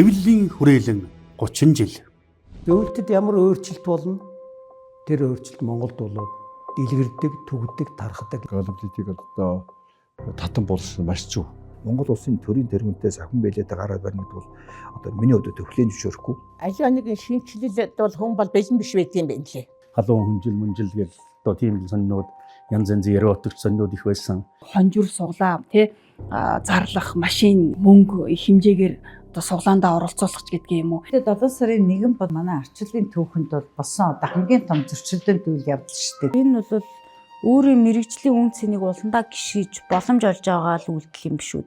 Хэвлэлийн хүрээлэн 30 жил. Зөвлөлтөд ямар өөрчлөлт болно? Тэр өөрчлөлт Монголд болоод дэлгэрдэг, түгдэг, тархдаг. Голомтыг одоо татан болсон маш зөв. Монгол улсын төрийн тэргүүнтэй сахин бэлээтэй гараад барина гэдэг бол одоо миний хувьд төвхлэн зөвшөөрөхгүй. Аливаа нэгэн шинэчлэлд бол хүн бол бэлэн биш байт юм байна лээ. Халуун хүнжил мүнжил гэл одоо тийм сонинууд янз янзын эротик сонинууд их байсан. Хонжир суглаа тий зарлах машин мөнгө их хэмжээгээр одоо суглаандаа оролцуулах ч гэдэг юм уу. Тэгээд 7 сарын 1 бол манай арчлалын түүхэнд бол болсон одоо хамгийн том зөрчилдөөнт үйл явдал шүү дээ. Энэ бол өөрийн мэрэгжлийн үн цэнийг уландаа гიშгэж боломж олж байгаа л үйлдэл юм биш үү?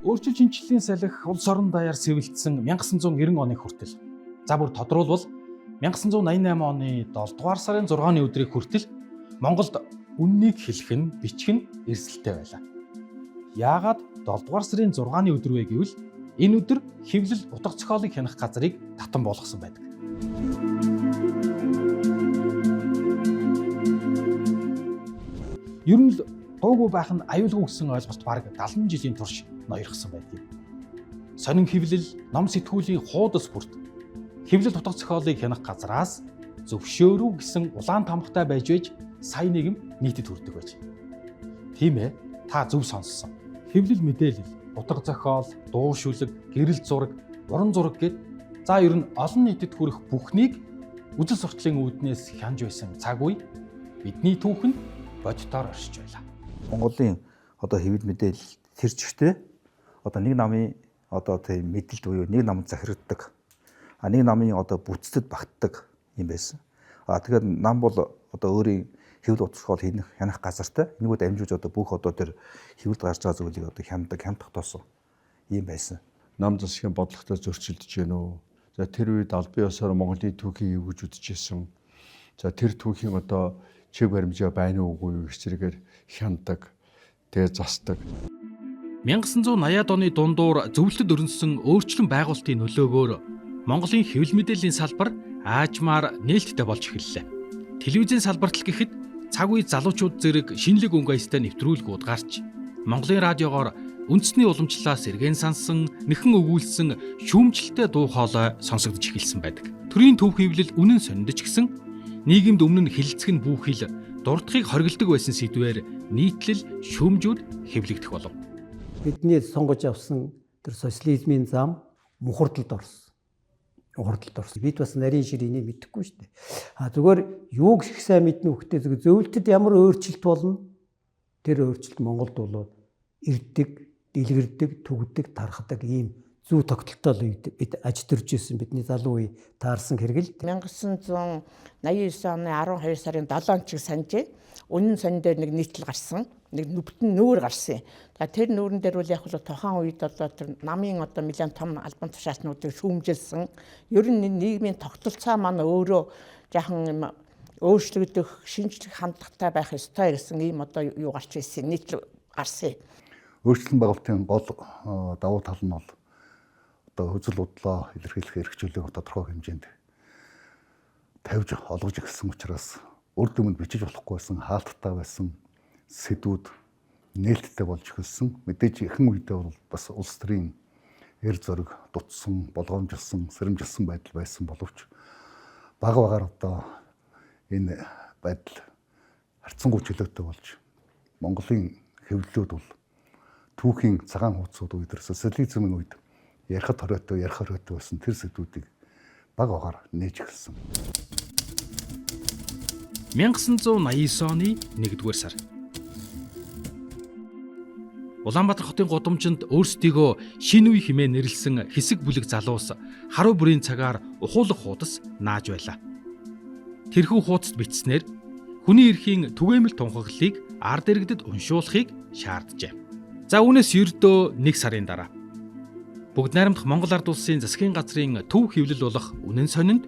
Өөрчил шинэчлэлийн салхи улс орон даяар сэвэлдсэн 1990 оны хүртэл. За бүр тодруулбал 1988 оны 7 дугаар сарын 6-ны өдрийг хүртэл Монголд үннийг хэлэх нь, бичих нь эрсдэлтэй байлаа. Яагаад 7 дугаар сарын 6-ны өдөр вэ гэвэл энэ өдөр хэвлэл утга зохиолыг хянах газрыг татан болгосон байдаг. Ер нь л дуугүй байх нь аюулгүй гэсэн ойлголт бараг 70 жилийн турш ноёрхсон байдгийг. Сонин хэвлэл, ном сэтгүүлийн хуудас бүрт хэвлэл утга зохиолыг хянах газраас зөвшөөрөв гэсэн улаан тамгатай байж байж сая нийгэм нийтэд хүрдэг байж. Тийм ээ, та зөв сонссон. Хэвлэл мэдээлэл, утга зохиол, дуу шүлэг, гэрэл зураг, уран зураг гэд за ер нь олон нийтэд хүрэх бүхнийг үзэл суртлын үүднээс хянж байсан цаг үе бидний түүхэнд бодитоор оршиж байлаа. Монголын одоо хэвлэл мэдээлэл тэр чигтээ одоо нэг намын одоо тийм мэдлэлд буюу нэг нам захирагддаг. А нэг намын одоо бүтцэд багтдаг юм байсан. А тэгэхээр нам бол одоо өөрийн хэвлэл утгал хийнэх хянах газартай. Энэгээр дамжуулж одоо бүх одоо тэр хэвлэлд гарч байгаа зүйлийг одоо хяндаг, хямдах тоосон юм байсан. Нам засгийн бодлоготой зөрчилдөж гэнэ үү? За тэр үед албан ёсоор Монголын түүхийг юу гэж үзчихсэн. За тэр түүхийн одоо чиг баримжаа байна уу үгүй юу гэх зэрэгээр хяндаг. Тэгээ засдаг. 1980-ад оны дундуур зөвлөлтөд өрнөсөн өөрчлөн байгуулалтын нөлөөгөөр Монголын хэвлэл мэдээллийн салбар аажмаар нээлттэй болж эхэллээ. Телевизийн салбарт л гэхэд цаг үе залуучууд зэрэг шинэлэг өнгө аястай нэвтрүүлгүүд гарч Монголын радиогоор үндэсний уламжлалаас эргэн сансан, нэхэн өгүүлсэн шүүмжлэлтэй дуу хоолой сонсогдож эхэлсэн байдаг. Төрийн төв хэвлэл үнэн сониндож гисэн нийгэмд өмнө нь хэлэлцэх нь бүхэл дурдахыг хориглодог байсан сэдвээр нийтлэл шүүмжүүд хэвлэгдэх болов. Бидний сонгож авсан тэр социализмын зам мухардалд орсон. Мухардалд орсон. Бид бас нарийн ширээний мэдэхгүй шүү дээ. А зүгээр юуг их сайн мэднэ үхтэй зүгээр зөвлөлтөд ямар өөрчлөлт болно? Тэр өөрчлөлт Монголд болоод ирдэг, дэлгэрдэг, түгдэг, тархдаг ийм зүү тогтолтой л үед бид аж төрж исэн бидний залуу үе таарсан хэрэг л. 1989 оны 12 сарын 7-нд чиг санаж байна. Үнэн сонин дээр нэг нийтлэл гарсан. Нэг бүтэн нүүр гарсан. За тэр нүүрэн дээр бол яг л тухайн үед одоо тэр намын одоо нэлээд том албан тушаалтнуудыг шүүмжилсэн. Ер нь нийгмийн тогтолцоо маань өөрөө жаахан юм өөрчлөгдөх, шинжлэх хандлагатай байх ёстой гэсэн ийм одоо юу гарч ирсэн, нийтлэл гарсан. Өөрчлөлт байгуулалтын гол давуу тал нь бол одоо үзэл бодлоо илэрхийлэх эрх чөлөөг тодорхой хэмжээнд тавьж олгож эхэлсэн учраас урд өмнө бичиж болохгүй байсан, хаалттай байсан сэдвүүд нээлттэй болж эхэлсэн. Мэдээж эхэн үедээ бол бас улс төрийн эр зориг дутсан, болгоомжилсан, сэрэмжилсэн байдал байсан боловч бага багаар одоо энэ байдал харьцангуй чөлөөтэй болж Монголын хэвлэлүүд бол түүхийн цагаан хуудсууд үед социализмын үед ярихад хориотой, ярих хориотой байсан тэр сэдвүүдийг бага багаар нээж эхэлсэн. 1989 оны 1-р сар. Улаанбаатар хотын гудамжинд өөрсдийгөө шинэ үе хэмээн нэрлсэн хэсэг бүлэг залуус харуу бүрийн цагаар ухуулах хуудас нааж байлаа. Тэрхүү хуудасд бичснээр хүний эрхийн түгээмэл тунхаглалыг ард иргэдэд уншуулахыг шаарджээ. За үүнээс ердөө 1 сарын дараа бүгд найрамдах Монгол Ард Улсын засгийн газрын төв хэвлэл болох Үнэн сонинд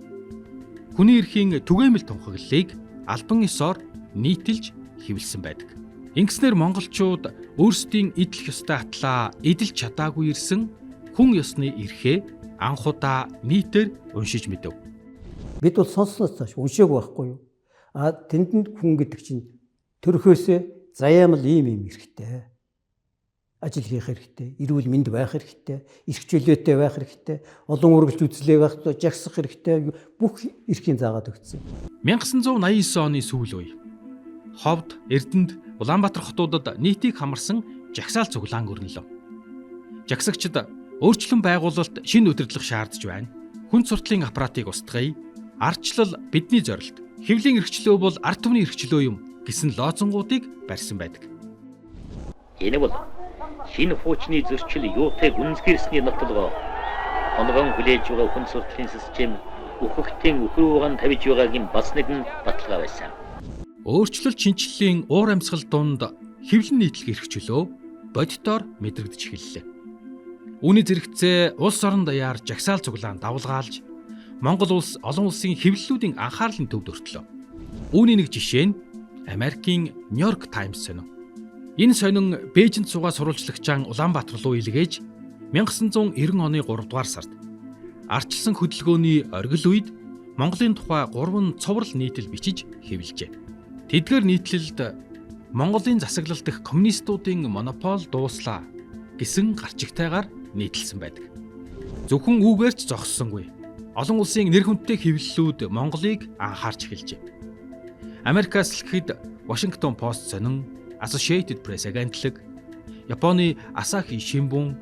хүний эрхийн түгээмэл тунхаглалыг албан ёсоор нийтэлж хэвлэсэн байдаг. Ингэснээр монголчууд өөрсдийн эдлэх ёстой атлаа эдэлж чадаагүй ирсэн хүн ёсны эрхээ анх удаа нийтээр уншиж мэдэв. Бид бол сонссоноос цааш уншаагүй байхгүй юу? А тэнд нь хүн гэдэг чинь төрхөөсөө заяамал ийм ийм хэрэгтэй. Ажил хийх хэрэгтэй, эрүүл мэнд байх хэрэгтэй, эрх чөлөөтэй байх хэрэгтэй, олон үргэлж үзлээ байх, жагсах хэрэгтэй, бүх эрхийн заагаад өгсөн. 1989 оны сүүл үе. Ховд, Эрдэнэт, Улаанбаатар хотуудад нийтийг хамарсан жагсаал цуглаан өрнөлөө. Жагсагчид өөрчлөн байгуулалт шинэ удирдлага шаардж байна. Хүн суртлын аппаратыг устгая. Ардчлал бидний зорилт. Хэвлийн эрхчлөө бол ард түмний эрхчлөө юм гэсэн лозунгуудыг барьсан байдаг. Энэ бол шинэ хуучны зөрчил юутай гүнзгийрсний нотолгоо. Онгон хүлээж байгаа хүн суртлын систем үхэгтэн үхрүүгэн тавьж байгаагийн бас нэгэн баталгаа байсан. Өөрчлөлт шинэчлэлийн уур амьсгал дунд хэвлэн нийтлэг эрх чөлөө бодитоор мэдрэгдэж эхэллээ. Үүний зэрэгцээ улс орон даяар жагсаал цуглаан давлгаалж Монгол улс олон улсын хэвлэлүүдийн анхаарлын төвд өртлөө. Үүний нэг жишээ нь Америкийн Нью-Йорк Таймс сонин. Энэ сонин Бээжинд суугаа сурвалжлагчаан Улаанбаатар руу илгээж 1990 оны 3 дугаар сард ардчилсан хөдөлгөөний оргил үед Монголын тухай 3 цуврал нийтлэл бичиж хэвлэжээ. Тэдгээр нийтлэлд Монголын засаглал дэх коммунистуудын монопол дууслаа гэсэн гарчигтайгаар нийтэлсэн байдаг. Зөвхөн үүгээр ч зогссонгүй. Олон улсын нэр хүндтэй хэвлэлүүд Монголыг анхаарч эхэлжээ. Америкаас л гэхэд Washington Post сонин, Associated Press агентлаг, Японы Asahi Shimbun,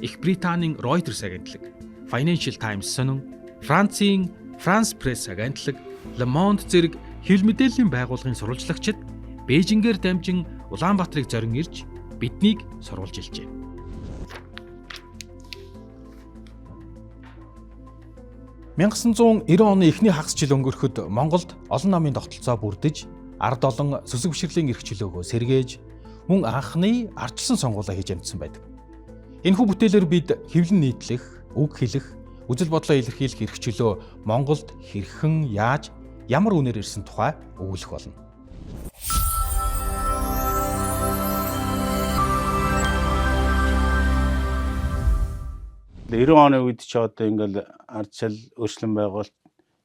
Их Британийн Reuters агентлаг, Financial Times сонин, Францын France Press агентлаг, Le Monde зэрэг хэвлэл мэдээллийн байгууллагын сурвалжлагчид Бээжингээр дамжин Улаанбаатарыг зорин ирж биднийг сурвалжилжээ. 1990 оны эхний хагас жил өнгөрөхөд Монголд олон намын тогтолцоо бүрдэж, ард олон сүсэг бишрэлийн эрх чөлөөгөө сэргээж, мөн анхны ардчилсан сонгуулиа хийж амжсан байдаг. Энэхүү бүтээлээр бид хэвлэн нийтлэх, үг хэлэх, үзэл бодлоо илэрхийлэх эрх чөлөө Монголд хэрхэн, яаж, ямар үнээр ирсэн тухай өгүүлэх болно. 90 оны үед ч одоо ингээл ардчил өөрчлөн байгуулалт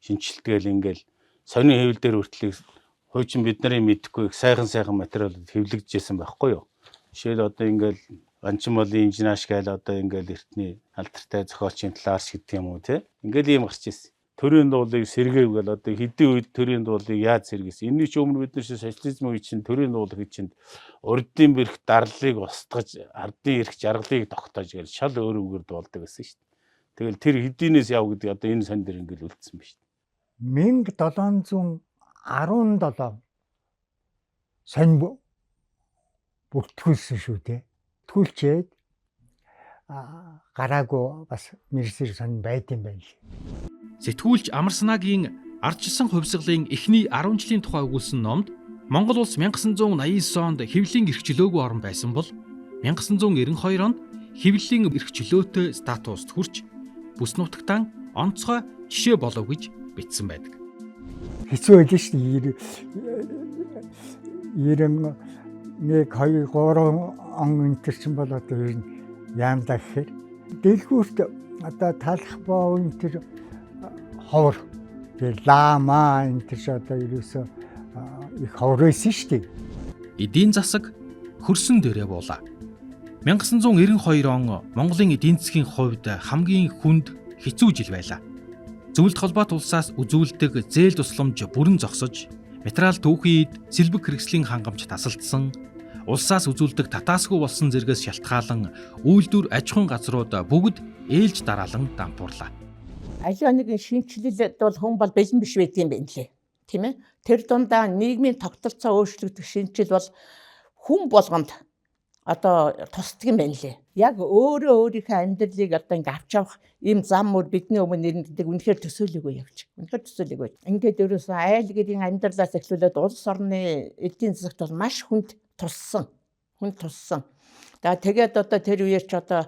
шинэчлэлт гээл ингээл сонин хэвлэл дээр хүртэл хуучин бид нарын мэдэхгүй их сайхан сайхан материалууд хэвлэгдэжсэн байхгүй юу. Жишээл одоо ингээл Ганчин болын инженеаш гээл одоо ингээл эртний алдартай зохиолчийн талаарч гэдэг юм уу те. Ингээл ийм гарч ирсэн. Төрийн дуулыг сэргээв гэл одоо хэдийн үед төрийн дуулыг яаж сэргээсэн. Энэний ч өмнө бид нар социализм үе чинь төрийн дуулах гэж чинь урдын бэрх дарлыг устгаж ардын эрх жаргалыг тогтоож гэл шал өөр үгээр дуулдаг гэсэн шүү дээ. Тэгэл тэр хэдийнээс яв гэдэг одоо энэ сан дээр ингээл үлдсэн ба шүү дээ. 1717 сонь бүртгүүлсэн шүү дээ. Бүртгүүлчээд гараагүй бас мэрсэр сонь байд юм байна л. Сэтгүүлч Амарснагийн ардчилсан хувьсгалын эхний 10 жилийн тухай өгүүлсэн номд Монгол улс 1989 онд хэвлэлийн эрх чөлөөгүй орн байсан бол 1992 онд хэвлэлийн эрх чөлөөтэй статуст хүрч бүс нутагтаа онцгой жишээ болов гэж бичсэн байдаг. Хэцүү байлаа шүү дээ. 91 2 3 он энэ төр чинь бол одоо ер нь яамдаа гэхээр дэлгүүрт одоо талах боо энэ төр ховор тэгээ лама энэ төр ч одоо ерөөсөө их ховор байсан шүү дээ. Эдийн засаг хөрсөн дээрээ буулаа. 1992 он Монголын эдийн засгийн хувьд хамгийн хүнд хэцүү жил байлаа. Зөвлөлт холбоот улсаас үзүүлдэг зээл тусламж бүрэн зогсож, материал түүхий эд, сэлбэг хэрэгслийн хангамж тасалдсан, улсаас үзүүлдэг татаасгүй болсон зэргээс шалтгаалan үйлдвэр аж ахуйн газрууд бүгд ээлж дараалан дампуурлаа. Аливаа нэгэн шинэчлэл бол хүн бол бэлэн биш байдаг юм байна лээ. Тийм ээ. Тэр дундаа нийгмийн тогтолцоо өөрчлөгдөх шинэчлэл бол хүн болгонд одоо тусдаг юм байна лээ. Яг өөрөө өөрийнхөө амьдралыг одоо ингээ авч явах ийм зам мөр бидний өмнө нэрндэг үнэхээр төсөөлөөгүй явж. Үнэхээр төсөөлөөгүй. Ингээд ерөөсөн айл гэрийн амьдралаас эхлүүлээд улс орны эдийн засагт бол маш хүнд туссан. Хүнд туссан. За тэгээд одоо тэр үеэр ч одоо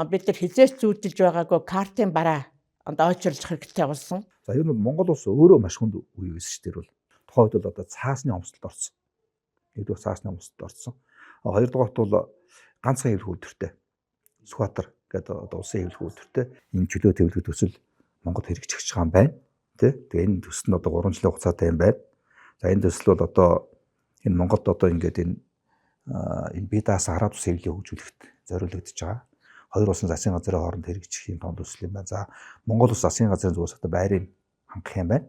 бид нар хизээч зүүдэлж байгаагүй картын бараа одоо ойчруулах хэрэгтэй болсон. За ер нь Монгол улс өөрөө маш хүнд үе байсан шүү дээ. Бол тухайн үед бол одоо цаасны хомсдолд орсон. Нэгдүгээр цаасны хомсдолд орсон. Хоёрдугаарт бол ганцхан хэвлэх үйлдвэртэй. Сүхбаатар гэдэг одоо улсын хэвлэх үйлдвэртэй ийм чөлөө хэвлэх төсөл Монголд хэрэгжиж байгаа юм байна. Тэ? Тэгээ энэ төсөл нь одоо 3 жилийн хугацаатай юм байна. За энэ төсөл бол одоо энэ Монголд одоо ингээд энэ бие даасан араб ус хэвлэлийг хөгжүүлэхэд зориулагдаж байгаа. Хоёр улсын засгийн газрын хооронд хэрэгжих юм том төсөл юм байна. За Монгол улс засгийн газрын зүгээс одоо байрыг хангах юм байна.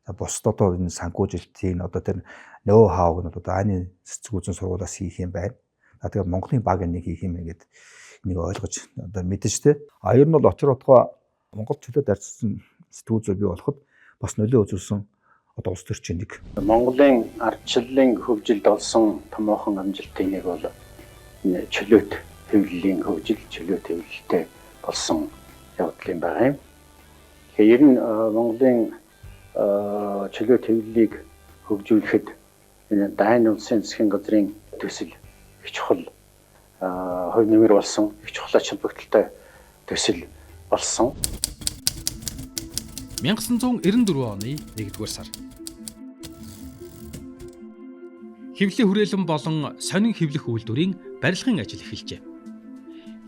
За бусд одоо энэ санхүүжилтийн одоо тэр ноу хау нь одоо Дааны цэцэг үзэн сургуулиас хийх юм байна. За тэгээд Монголын баг энийг хийх юм ингээд энийг ойлгож одоо мэдэн штэ. А ер нь бол очир утгаа Монгол чөлөөт арчилсан сэтгүүл зүй бий болоход бас нөлөө үзүүлсэн одоо улс төрчийн нэг. Монголын ардчлалын хөгжилд олсон томоохон амжилтын нэг бол чөлөөт хэвлэлийн хөгжил, чөлөөт хэвлэлтэй болсон явдал юм байгаа юм. Тэгэхээр ер нь Монголын чөлөөт хэвлэлийг хөгжүүлэхэд энэ дайн улсын засгийн газрын төсөл их чухал хувь нэмэр болсон, их чухал ач холбогдолтой төсөл болсон. 1994 оны 1-р сар. Хэвлэлийн хүрээлэн болон сонин хэвлэх үйлдвэрийн барилгын ажил эхэлжээ.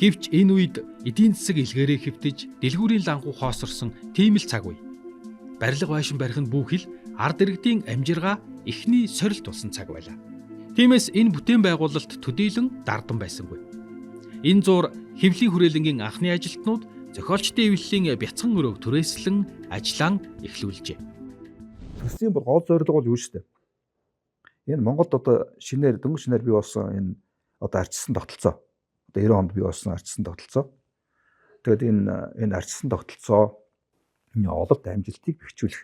Гэвч энэ үед эдийн засаг илгээрээ хэвтэж, дэлгүүрийн лангуу хоосорсон тийм л цаг үе. Барилга байшин барих нь бүхэл ард иргэдийн амжиргаа эхний сорилт болсон цаг байлаа. Тиймээс энэ бүтээн байгуулалт төдийлөн дардан байсангүй. Энэ зуур хэвлэлийн хүрээлэнгийн анхны ажилтнууд зохиолчдын эвлэлийн бяцхан өрөөг түрээслэн ажлаан эхлүүлжээ. Төслийн бол гол зорилго бол юу шүү дээ. Энэ Монголд одоо шинээр дөнгөж шинээр бий болсон энэ одоо арчилсан тогтолцоо. Одоо 90 онд бий болсон арчилсан тогтолцоо. Тэгээд энэ арчилсан тогтолцоо энэ ололт амжилтыг бэхжүүлэх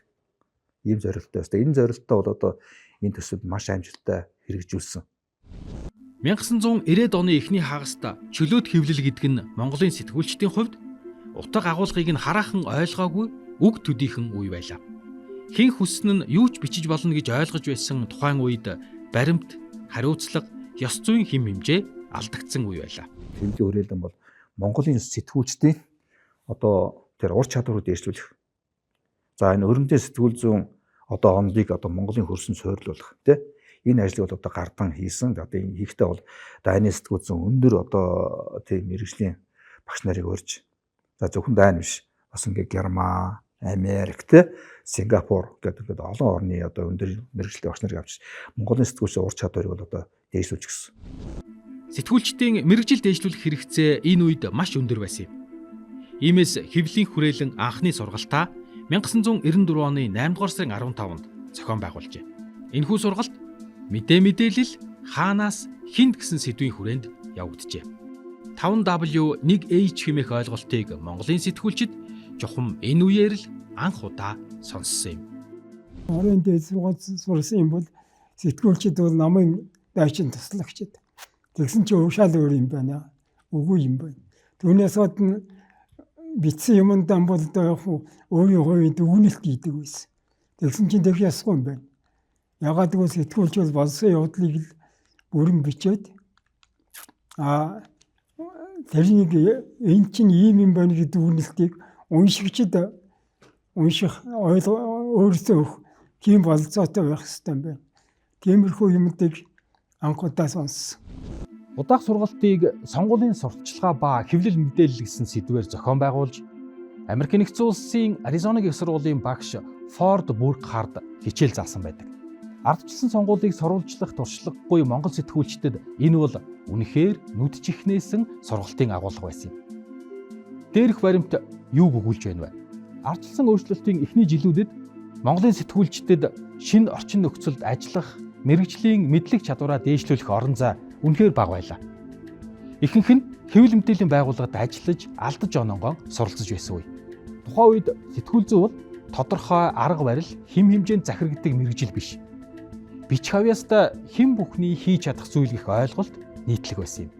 ийм зорилготой байна. Энэ зорилттой бол одоо энэ төсөлд маш амжилттай хэрэгжүүлсэн. 1990-ад оны эхний хагаст чөлөөт хэвлэл гэдэг нь Монголын сэтгүүлчдийн хувьд утга агуулгыг нь хараахан ойлгоогүй үг төдийхөн үе байлаа. Хэн хүссэн нь юу ч бичиж болно гэж ойлгож байсан тухайн үед баримт, хариуцлага, ёс зүйн хэм хэмжээ алдагдсан үе байлаа. Хэвлэлийн хүрээлэн бол Монголын сэтгүүлчдийн одоо тэр ур чадварыг дээшлүүлэх. За энэ өрөмдийн сэтгүүл зүйн одоо онолыг одоо Монголын хөрсөн суйрлуулах тий. Энэ ажлыг бол одоо гардан хийсэн. Одоо энэ хийхдээ бол дайны сэтгүүл зүйн өндөр одоо тийм мэрэгжлийн багш нарыг урьж. За зөвхөн дайн биш. Бас ингээ Герман, Америк тий, Сингапур гэдэг ингээд олон орны одоо өндөр мэрэгжлийн багш нарыг авчиж Монголын сэтгүүлчдийн ур чадварыг бол одоо дээшлүүлж гисэн. Сэтгүүлчдийн мэрэгжил дээшлүүлэх хэрэгцээ энэ үед маш өндөр байсан юм. Иймээс хэвлэлийн хүрээлэн анхны сургалтаа 1994 оны 8 дугаар сарын 15-нд зохион байгуулжээ. Энэхүү сургалт мэдээ мэдээлэл хаанаас хүнд гэсэн сэдвийн хүрээнд явагджээ. 5W 1H хэмээх ойлголтыг Монголын сэтгүүлчид чухам энэ үеэр л анх удаа сонссон юм. Орон дээд сургууль сурсан юм бол сэтгүүлчид бол намын дайчин туслагчид. Тэгсэн чинь шал өөр юм байна. Үгүй юм байна. Түүнээс гадна бичсэн юмдаа бол одоо яг өөрийн хувийн дүгнэлт хийдэг байсан. Тэгсэн чинь тэгэх ёсгүй юм байна. Ягаад гэвэл сэтгүүлч бол болсон явдлыг л бүрэн бичээд тэрнийг энэ чинь ийм юм байна гэдэг дүгнэлтийг уншигчид унших өөрсдөө өгөх тийм бололцоотой байх хэрэгтэй юм байна. Тиймэрхүү юмдыг анх удаа сонссон. Удаах сургалтыг сонгуулийн сурталчилгаа ба хэвлэл мэдээлэл гэсэн сэдвээр зохион байгуулж Америк нэгдсэн улсын Аризонагийн их сургуулийн багш Форд Буркхард хичээл заасан байдаг. Ардчилсан сонгуулийг сурвалжлах туршлагагүй Монгол сэтгүүлчдэд энэ бол үнэхээр нүд чихнээсэн сургалтын агуулга байсан юм. Дээрх баримт юуг өгүүлж байна вэ? Ардчилсан өөрчлөлтийн эхний жилүүдэд Монголын сэтгүүлчдэд шинэ орчин нөхцөлд ажиллах, мэрэгжлийн мэдлэг чадвараа дээшлүүлэх орон зай үнэхээр бага байлаа. Ихэнх нь хэвлэл мэдээллийн байгууллагад ажиллаж, алдаж ононгон суралцж байсан үе. Тухайн үед сэтгүүл зүй бол тодорхой арга барил, хэм хэмжээнд захирагддаг мэрэгжил биш. Бичих авьяастай хэн бүхний хийж чадах зүйл гэх ойлголт нийтлэг байсан юм.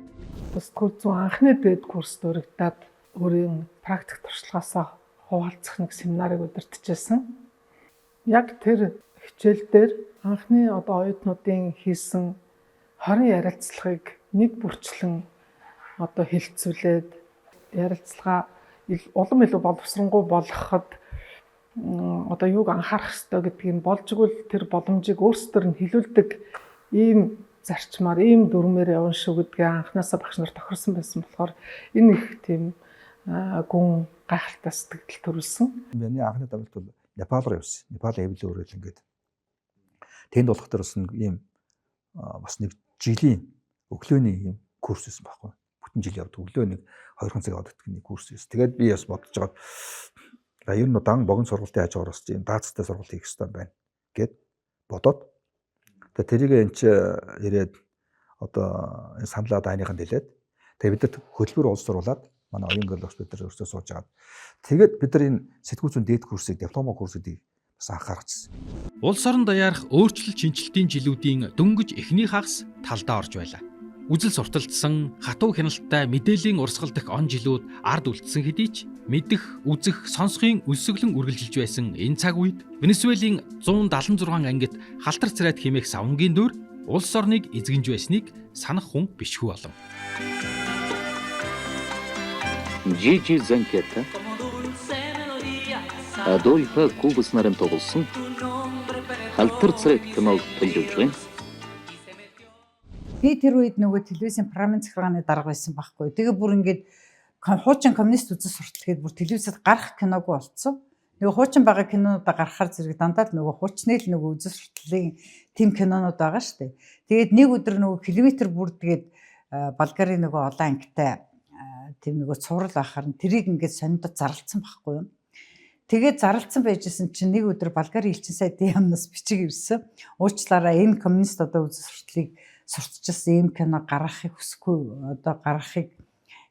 Сэтгүүл зүйн анхны дээд курст урагдаад өөрийн практик туршлагаасаа хуваалцах нэг семинарыг удирдахжсэн. Яг тэр хичээл дээр анхны одоо оюутнуудын хийсэн 20 ярилцлагыг нэг бүрчлэн одоо хэлцүүлээд ярилцлага улам илүү боловсронгуй болгоход одоо юуг анхаарах ёстой гэдгийг болж игэл тэр боломжийг өөрсдөр нь хилүүлдэг ийм зарчмаар, ийм дүрмээр явна шүү гэдгээ анханасаа багш нар тохирсон байсан болохоор энэ их тийм гүн гайхалтай сэтгэл төрүүлсэн. Миний анхны давлт бол Непал руу явсан. Непалийн хэвлэлийн хүрээлэн ингээд. Тэнд болох тэр бас нэг ийм бас нэг жилийн өглөөний ийм курс байсан байхгүй. Бүтэн жил явдаг. Өглөө нэг 2 цаг явдаг нэг курс байсан. Тэгээд би бас бодож байгаад ер нь дан богино сургалтын хажуугаар бас ийм даацтай сургалт хийх хэрэгтэй байна гэд бодоод тэгээд тэрийг энэ чи ирээд одоо энэ саналаа дайныханд хэлээд тэгээд бид нар хөтөлбөр боловсруулад манай оюун гэрэл бид нар өөрсдөө сууж агаад тэгээд бид нар энэ сэтгүүл зүйн дээд курсыг диплома курсыг бас анх гаргажсэн. Улс орон даяарх өөрчлөлт шинэчлэлтийн жилүүдийн дөнгөж эхний хагас талдаа орж байлаа. Үзэл сурталчсан хатуу хяналттай мэдээллийн урсгал дэх он жилүүд ард үлдсэн хэдий ч мэдэх, үзэх, сонсохын өлсгөлөн үргэлжилж байсан энэ цаг үед Венесуэлийн 176 ангид халтар царайт хэмээх савнгийн дүр улс орныг эзэгнж байсныг санах хүн бишгүй олон. Жижи Занкета, Адольфо Кубас нарын тоглосон халтар царайт киног төлөвлөж байна. Би тэр үед нөгөө телевизийн програмын захиргааны дарга байсан байхгүй. Тэгээ бүр ингээд хуучин коммунист үзэл суртал гээд бүр телевизэд гарах киногүй болцсон. Нөгөө хуучин байгаа кинонуудаа гаргахаар зэрэг дандаа л нөгөө хуучны л нөгөө үзэл суртлын тим кинонууд байгаа шүү дээ. Тэгээд нэг өдөр нөгөө километр бүрдгээд Болгарын нөгөө олон ангитай тийм нөгөө цуврал байхаар нь тэрийг ингээд сониндод зарлцсан байхгүй юу. Тэгээд зарлцсан байжсэн чинь нэг өдөр Болгарын элчин сайдын яамнаас бичиг ирсэн. Уучлаарай, энэ коммунист одоо үзэл суртлыг сурталчилсан ийм кино гаргахыг хүсэхгүй, одоо гаргахыг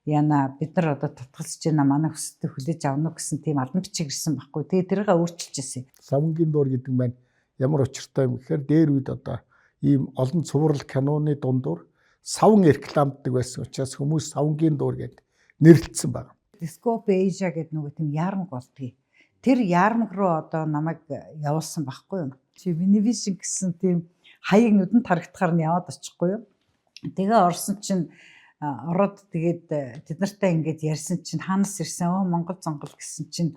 яна бид нар одоо татгалзаж байна, манай хүсэлтийг хүлээж авна гэсэн тийм албан бичиг ирсэн байхгүй. Тэгээд тэрийг өөрчилж ирсэн. Савнгийн дуур гэдэг маань ямар учиртай юм гэхээр дээр үед одоо ийм олон цуврал киноны дундуур савн рекламддаг байсан учраас хүмүүс савнгийн дуур гэд нэрлэлсэн байна. Disco Asia гэдэг нөгөө тийм яармаг болдгийг. Тэр яармаг руу одоо намайг явуулсан байхгүй юу? Чи Venevision гэсэн тийм хаяг нүдэнд харагдахаар нь яваад очихгүй юу? Тэгээ орсон чинь ороод тэгээд тэд нартай ингээд ярьсан чинь хаанаас ирсэн өө Монгол зонгол гэсэн чинь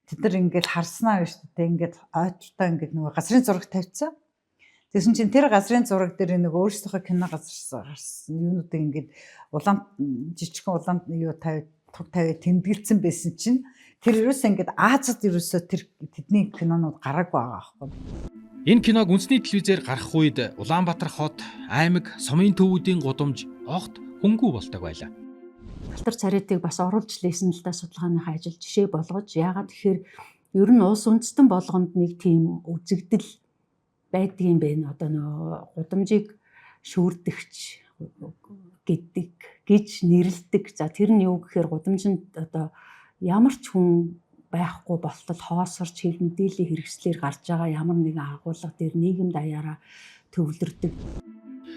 тэд нар ингээд харснаа гэж шүү дээ. Ингээд ойдолтой ингээд нөгөө газрын зураг тавьчихсан. Тэгсэн чинь тэр газрын зураг дээр нөгөө өөрсдийнхөө кино газар гарсан юунуудыг ингээд улаан жижигхэн улаан юу тавь туг тавиа тэмдэглэсэн байсан чинь тэр ерөөсөө ингээд Азад ерөөсөө тэр тэдний кинонууд гараагүй байгаа байхгүй. Энэ киног үндэсний телевизээр гарах үед Улаанбаатар хот, аймаг, сумын төвүүдийн гудамж огт хөнгүү болдог байлаа. Халтар царайтыг бас оруулж лээсэн л да судалгааныхаа ажил жишээ болгож, яагаад тэгэхээр ер нь улс үндэстэн болгонд нэг тийм үзэгдэл байдгийн байх. Одоо нөгөө гудамжийг шүүрдэгч гэдэг гэж нэрлэдэг. За тэр нь юу гэхээр гудамжинд одоо ямар ч хүн байхгүй болтол хоосорч хэв мэдээллийн хэрэгслээр гарч байгаа ямар нэгэн агуулга дээр нийгэм даяараа төвлөрдөг.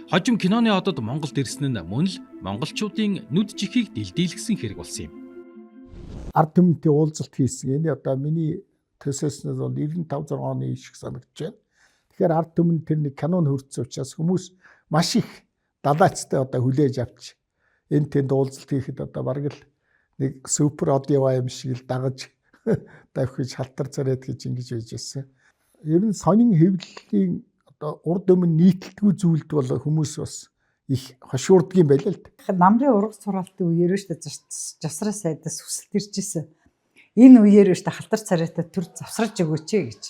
Хожим киноны одод Монголд ирсэн нь мөн л монголчуудын нүд чихийг дэлдийлгсэн хэрэг болсон юм. Ард түмэнтэй уулзалт хийсэн. Энэ одоо миний төсөөснөөс бол 95 6 оны шиг санагдаж байна. Тэгэхээр ард түмэн тэр нэг кинонд хүрсэн учраас хүмүүс маш их далайцтай одоо хүлээж авч энэ тэнд уулзалт хийхэд одоо бараг л нэг супер од яваа юм шиг л дагаж давхиж халтар царайд гэж ингэж байж байсан. Ер нь сонин хэвлэлийн одоо урд өмнө нийтэлтгүй зүйлд бол хүмүүс бас их хошуурдаг юм байл л дээ. Намрын ургац сураалтын үеэр шүү дээ жасраа сайдаас хүсэлт ирж исэн. Энэ үеэр шүү дээ халтар царайтай төр завсарж өгөөч гэж.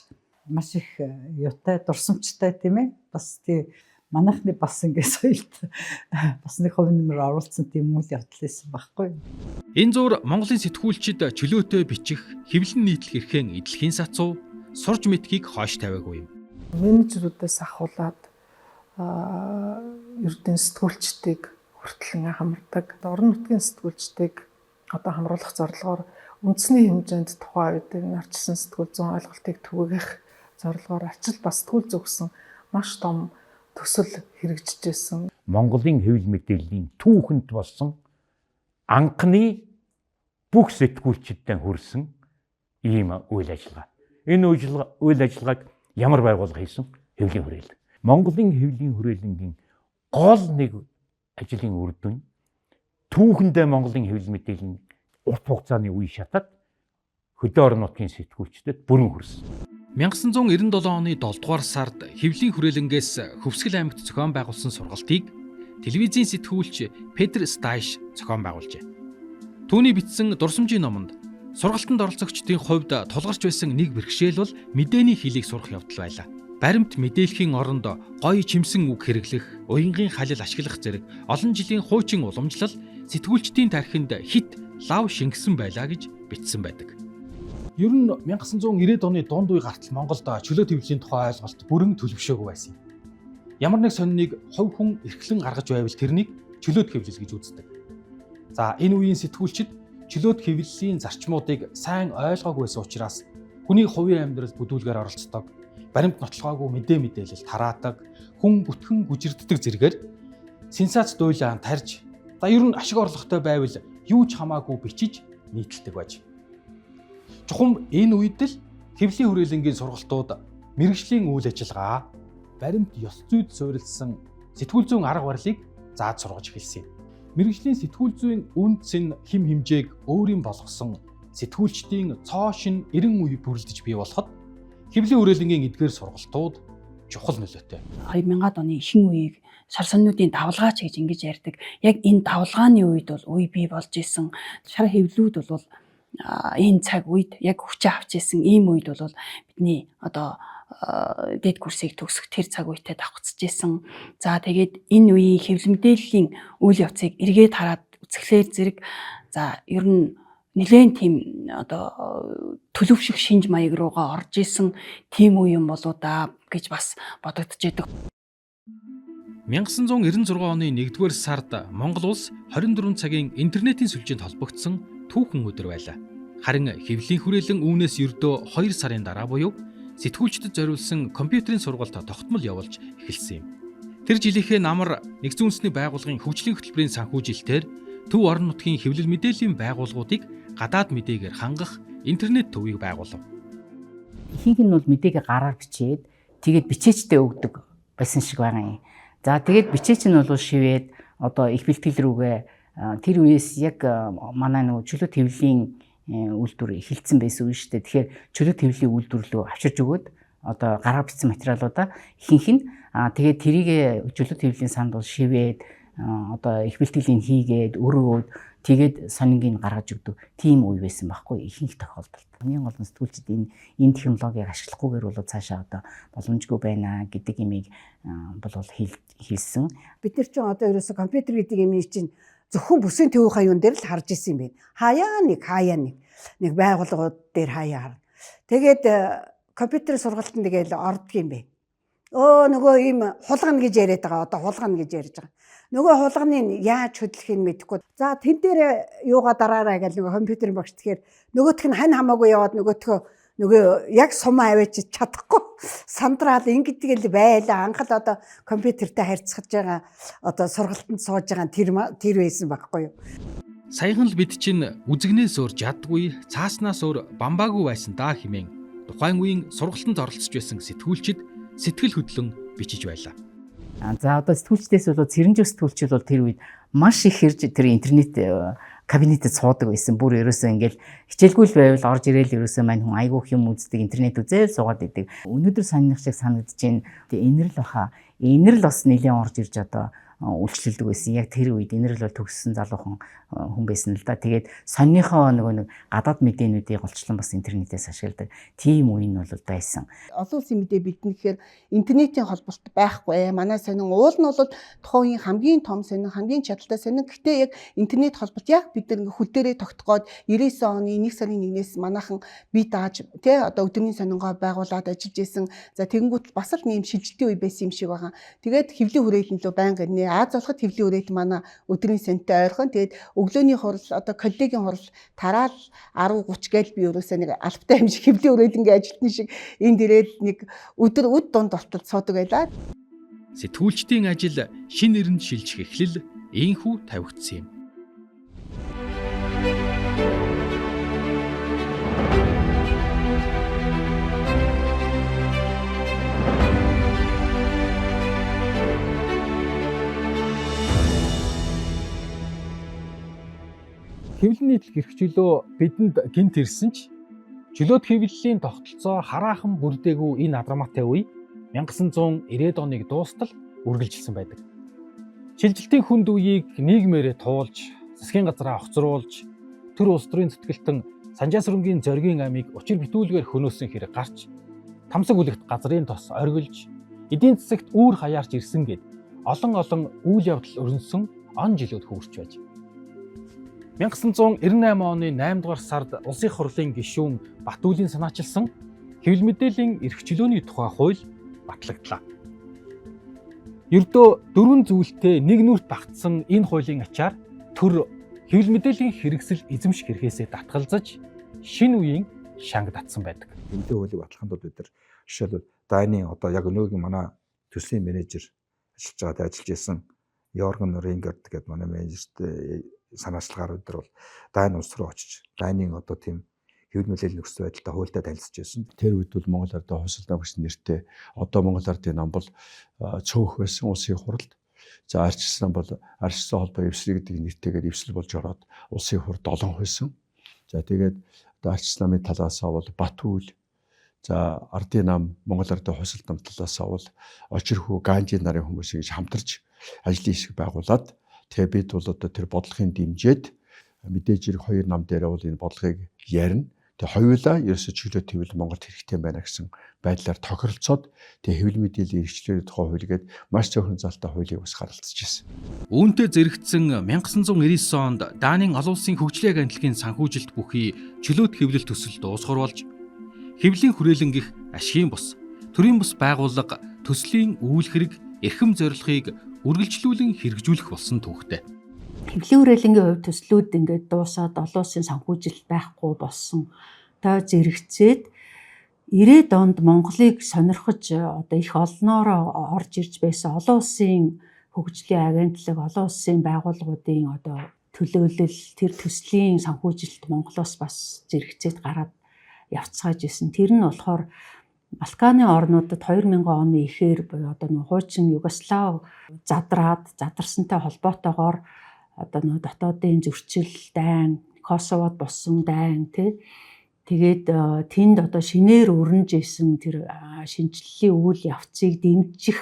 Маш их юутай дурсамжтай тийм ээ. Бас тий манайхны бас ингэ соёлт бас нэг хувь нэмэр оруулсан тийм үйл явдал байсан байхгүй. Энэ зуур Монголын сэтгүүлчид чөлөөтэй бичих, хэвлэн нийтлэх эрхэн эдлэхийн сацуу сурж мэдхийг хойш тавиагүй юм. Менежерүүдээс ахуулаад ердийн сэтгүүлчдийг хүртэл хамардаг. Орон нутгийн сэтгүүлчдийг одоо хамруулах зорилгоор үндэсний хэмжээнд тухайн үед энэ арчилсан сэтгүүл зүйн ойлголтыг түгээх зорилгоор арчил бас сэтгүүл зүйн маш том төсөл хэрэгжижсэн. Монголын хэвлэл мэдээллийн түүхэнд болсон анхны бүх сэтгүүлчдэд хүрсэн ийм үйл ажиллагаа. Энэ үйл ажиллагааг ямар байгууллага хийсэн? Хэвлэлийн хүрээлэн. Монголын хэвлэлийн хүрээлэнгийн гол нэг ажлын үр дүн түүхэндээ Монголын хэвлэл мэдээллийн урт хугацааны үе шатад хөдөө орон нутгийн сэтгүүлчдэд бүрэн хүрсэн. 1997 оны 7 дугаар сард хэвлэлийн хүрээлэнгээс Хөвсгөл аймагт зохион байгуулсан сургалтыг телевизийн сэтгүүлч Петр Стайш зохион байгуулжээ. Түүний бичсэн дурсамжийн номонд Сургалтанд оролцогчдын хувьд тулгарч байсан нэг бэрхшээл бол мэдээний хэлийг сурах явдал байлаа. Баримт мэдээлэхийн оронд гоё чимсэн үг хэрэглэх, уянгийн халил ашиглах зэрэг олон жилийн хуучин уламжлал сэтгүүлчдийн тархинд хит лав шингэсэн байлаа гэж бичсэн байдаг. Ер нь 1990-ад оны дунд үе гартал Монголд чөлөө хэвлэлийн тухай ойлголт бүрэн төлөвшөөгүй байсан юм. Ямар нэг сониныг хувь хүн эрхлэн гаргаж байвал тэрнийг чөлөөт хэвлэл гэж үздэг. За, энэ үеийн сэтгүүлчид чөлөөт хэвлэлийн зарчмуудыг сайн ойлгоогүй байсан учраас хүний хувийн амьдрал бүдүүлгээр оролцдог, баримт нотлогоогүй мэдээ мэдээлэл тараадаг, хүн бүтгэн гүжирддэг зэрэгээр сенсац дуйлаан тарж, за ер нь ашиг орлоготой байвал юу ч хамаагүй бичиж нийтэлдэг байж. Чухам энэ үед л хэвлэлийн хүрээлэнгийн сургалтууд мэргэжлийн үйл ажиллагаа, баримт ёс зүйд суурилсан сэтгүүл зүйн арга барилыг зааж сургаж эхэлсэн юм. Мэргэжлийн сэтгүүл зүйн үнэ цэн хэм хэмжээг өөрийн болгосон сэтгүүлчдийн цоо шин 90 үе бүрэлдэж бий болоход хэвлэлийн хүрээлэнгийн эдгээр сургалтууд чухал нөлөөтэй. 2000-ад оны ихэнх үеийг шар сонинуудын давлгаач гэж ингэж ярьдаг. Яг энэ давлгааны үед бол үе бий болж исэн. Шар хэвлүүд бол энэ цаг үед яг хүчээ авч исэн ийм үед бол бидний одоо дээд курсыг төгсөх тэр цаг үетэй давхцаж исэн. За, тэгээд энэ үеийн хэвлэл мэдээллийн үйл явцыг эргээд хараад үзэхлээр зэрэг, за, ер нь нэлээд тийм одоо төлөвшөх шинж маяг руугаа орж исэн тийм үе юм болоо да гэж бас бодогдож идэг. 1996 оны 1-р сард Монгол улс 24 цагийн интернетийн сүлжээнд холбогдсон түүхэн өдөр байлаа. Харин хэвлэлийн хүрээлэн үүнээс ердөө 2 сарын дараа буюу сэтгүүлчдэд зориулсан компьютерийн сургалт тогтмол явуулж эхэлсэн юм. Тэр жилийнхээ намар нэгдсэн үндэсний байгууллагын хөгжлийн хөтөлбөрийн санхүүжилтээр төв орон нутгийн хэвлэл мэдээллийн байгууллагуудыг гадаад мэдээгээр хангах интернет төвийг байгуулав. Ихэнх нь бол мэдээгээ гараар бичээд, тэгээд бичээчтэй өгдөг байсан шиг байгаа юм. За, тэгээд бичээч нь бол шивээд одоо их бэлтгэл рүүгээ тэр үеэс яг манай нөгөө чөлөө хэвлэлийн үйлдвэр эхэлсэн байсан үе шүү дээ. Тэгэхээр чөлөө хэвлэлийн үйлдвэр рүү авчирч өгөөд одоо гараар бичсэн материалуудаа ихэнх нь тэгээд тэрийг чөлөө хэвлэлийн санд бол шивээд, одоо их бэлтгэлийн хийгээд өргөөд, тэгээд сонингийг гаргаж өгдөг тийм үе байсан байхгүй ихэнх тохиолдолд. Хамгийн гол нь сэтгүүлчид энэ технологиг ашиглахгүйгээр бол цаашаа одоо боломжгүй байна гэдэг имийг бол хэлсэн. Бид нар чинь одоо ерөөсө компьютер гэдэг юм чинь зөвхөн бүсийн төвийнхаа юун дээр л харж исэн юм байна. Хаяа нэг хаяа нэг нэг байгууллагууд дээр хаяа харна. Тэгээд компьютер сургалтанд тэгэл ордог юм байна. Нөгөө ийм хулгана гэж яриад байгаа. Одоо хулгана гэж ярьж байгаа. Нөгөө хулганыг яаж хөдлөхийг мэдэхгүй. За, тэн дээр юугаа дараарай гэж нөгөө компьютерийн багш тэгэхээр нөгөөх нь хань хамаагүй яваад нөгөөтгөө нөгөө яг сумаа аваач чадахгүй сандраал ингэдэг л байлаа. Анх л одоо компьютертэй харьцаж байгаа, одоо сургалтанд сууж байгаа тэр байсан байхгүй юу. Саяхан л бид чинь үзэгнээс өөр жадгүй, цааснаас өөр бамбаагүй байсан даа хэмээн тухайн үеийн сургалтанд оролцож байсан сэтгүүлчид сэтгэл хөдлөн бичиж байлаа. За, одоо сэтгүүлчдээс бол цэрэнжих сэтгүүлчид бол тэр үед маш их хэрж тэр интернет кабинетэд суудаг байсан. Бүр ерөөсөө ингээл хичээлгүй л байвал орж ирээл ерөөсөө мань хүн айгүйх юм үздэг, интернет үзээл суугаад идэг. Өнөөдөр сонирх шиг санагдаж байна. Тэгээ энэрл баха. Энэрл бас нэлээд орж ирж одоо үйлчлэлдэг байсан. Яг тэр үед энэрл бол төгссөн залуухан хүн байсан л да. Тэгээд сонныхоо нөгөө нэг гадаад мэдээнүүдийг голчлон бас интернетээс ашигладаг. Тийм үе нь бол байсан. Олон улсын мэдээ бэлдэнэ гэхээр интернетийн холболт байхгүй. Манай сонин уул нь бол тухайн үеийн хамгийн том сонин, хамгийн чадaltaй сонин. Гэхдээ яг интернет холболт яг бид нар ингээ хөл дээрээ тогтгоод 99 оны 1 сарын 1-ээс манайхан бие дааж тий одоо өдрийн сонингоо байгуулад ажиллаж исэн. За, тэгэнгүүт бас л нэм шилжилтийн үе байсан юм шиг байгаа. Тэгээд хэвлэлийн хүрээлэн лөө байнга ирнэ. Аз болоход хэвлэлийн хүрээлэн манай өдрийн сонинтой ойрхон. Тэгээд өглөөний хурал, одоо коллегийн хурал тараал 10:30 гээл би ерөөсөө нэг албатай юм шиг, хэвлэлийн хүрээлэнгээ ажилтны шиг энд ирээд нэг өдөр үд дунд болтол суудаг байлаа. Сэтгүүлчдийн ажил шин эрэнд шилжих эхлэл ийхүү тавигдсан юм. Хэвлэл нийтлэх эрх чөлөө бидэнд гинт ирсэн ч чөлөөт хэвлэлийн тогтолцоо хараахан бүрдээгүй энэ адраматай үе 1990-ад оныг дуустал үргэлжилсэн байдаг. Шилжилтийн хүнд үеийг нийгмээрээ туулж, засгийн газраа огцруулж, төр улс төрийн зүтгэлтэн Санжаа сүрэнгийн зоригийн амийг учир битүүлгээр хөнөөсөн хэрэг гарч, тамсаг үлэгт газрын тос оргилж, эдийн засагт үүр хаяарч ирсэн гээд олон олон үйл явдал өрнөсөн он жилүүд хөвөрч байж. 1998 оны 8 дугаар сард Улсын их хурлын гишүүн Батүлийн санаачилсан хэвлэл мэдээллийн эрх чөлөөний тухай хууль батлагдлаа. Ердөө дөрвөн зүйлтэй нэг нүрт багтсан энэ хуулийн ачаар төр хэвлэл мэдээллийн хэрэгсэл эзэмших эрхээсээ татгалзаж шинэ үеийн шанг татсан байдаг. Хэмтэй хуулийг батлахын тулд бид нар жишээлбэл Дайны одоо яг өнөөгийн манай төслийн менежер ажиллаж байгаа, ажиллаж исэн Йорген Рингард гэдэг манай менежертэй санаачлагаар бид нар бол Дайн улс руу очиж Дайны одоо тийм хэвлэл мэдээллийн нөхцөл байдалтай хуультай танилцж байсан. Тэр үед бол Монгол Ардын хосол нам гэж нэртэй одоо Монгол Ардын нам бол цөөх байсан улсын хуралд. За, арчилсан нам бол арчилсан холбоо эвслэг гэдэг нэртэйгээр эвслэл болж ороод улсын хурд олон байсан. За, тэгээд одоо арчилсан намын талаасаа бол Батүйл, за, Ардын нам, Монгол Ардын хосол нам талаасаа бол Очирхүү, Ганжи нарын хүмүүс ингэж хамтарч ажлын хэсэг байгуулад, тэгээ бид бол одоо тэр бодлогын дэмжиж, мэдээж хэрэг хоёр нам дээрээ бол энэ бодлогыг ярина. Тэгээ хоёулаа ерөөсө чөлөө хэвлэл Монголд хэрэгтэй байна гэсэн байдлаар тохиролцоод, тэгээ хэвлэл мэдээллийн эрх чөлөөний тухай хууль гээд маш цөөхөн залтай хуулийг бас гаргацж ирсэн. Үүнтэй зэрэгцсэн 1999 онд Данийн олон улсын хөгжлийн агентлагийн санхүүжилт бүхий чөлөөт хэвлэл төсөл дуусгар болж, хэвлэлийн хүрээлэн гэх ашигын бус, төрийн бус байгууллага төслийн үйл хэрэг, эрхэм зорилгыг үргэлжлүүлэн хэрэгжүүлэх болсон түүхтэй. Хэвлэлийн хүрээлэнгийн хувь төслүүд ингээд дуусаад олон улсын санхүүжилт байхгүй болсон той зэрэгцээд 90-ад онд Монголыг сонирхож одоо их олноороо орж ирж байсан олон улсын хөгжлийн агентлаг, олон улсын байгууллагуудын одоо төлөөлөл, тэр төслийн санхүүжилт Монголоос бас зэрэгцээд гараад явцгааж исэн. Тэр нь болохоор Балканы орнуудад 2000 оны ихээр буюу одоо нэг хуучин Югослав задраад, задарсантай холбоотойгоор одоо нөгөө дотоодын зөрчил, дайн, Косовод болсон дайн, тий. Тэгээд тэнд одоо шинээр өрнөж исэн тэр шинэчлэлийн үйл явцыг дэмжих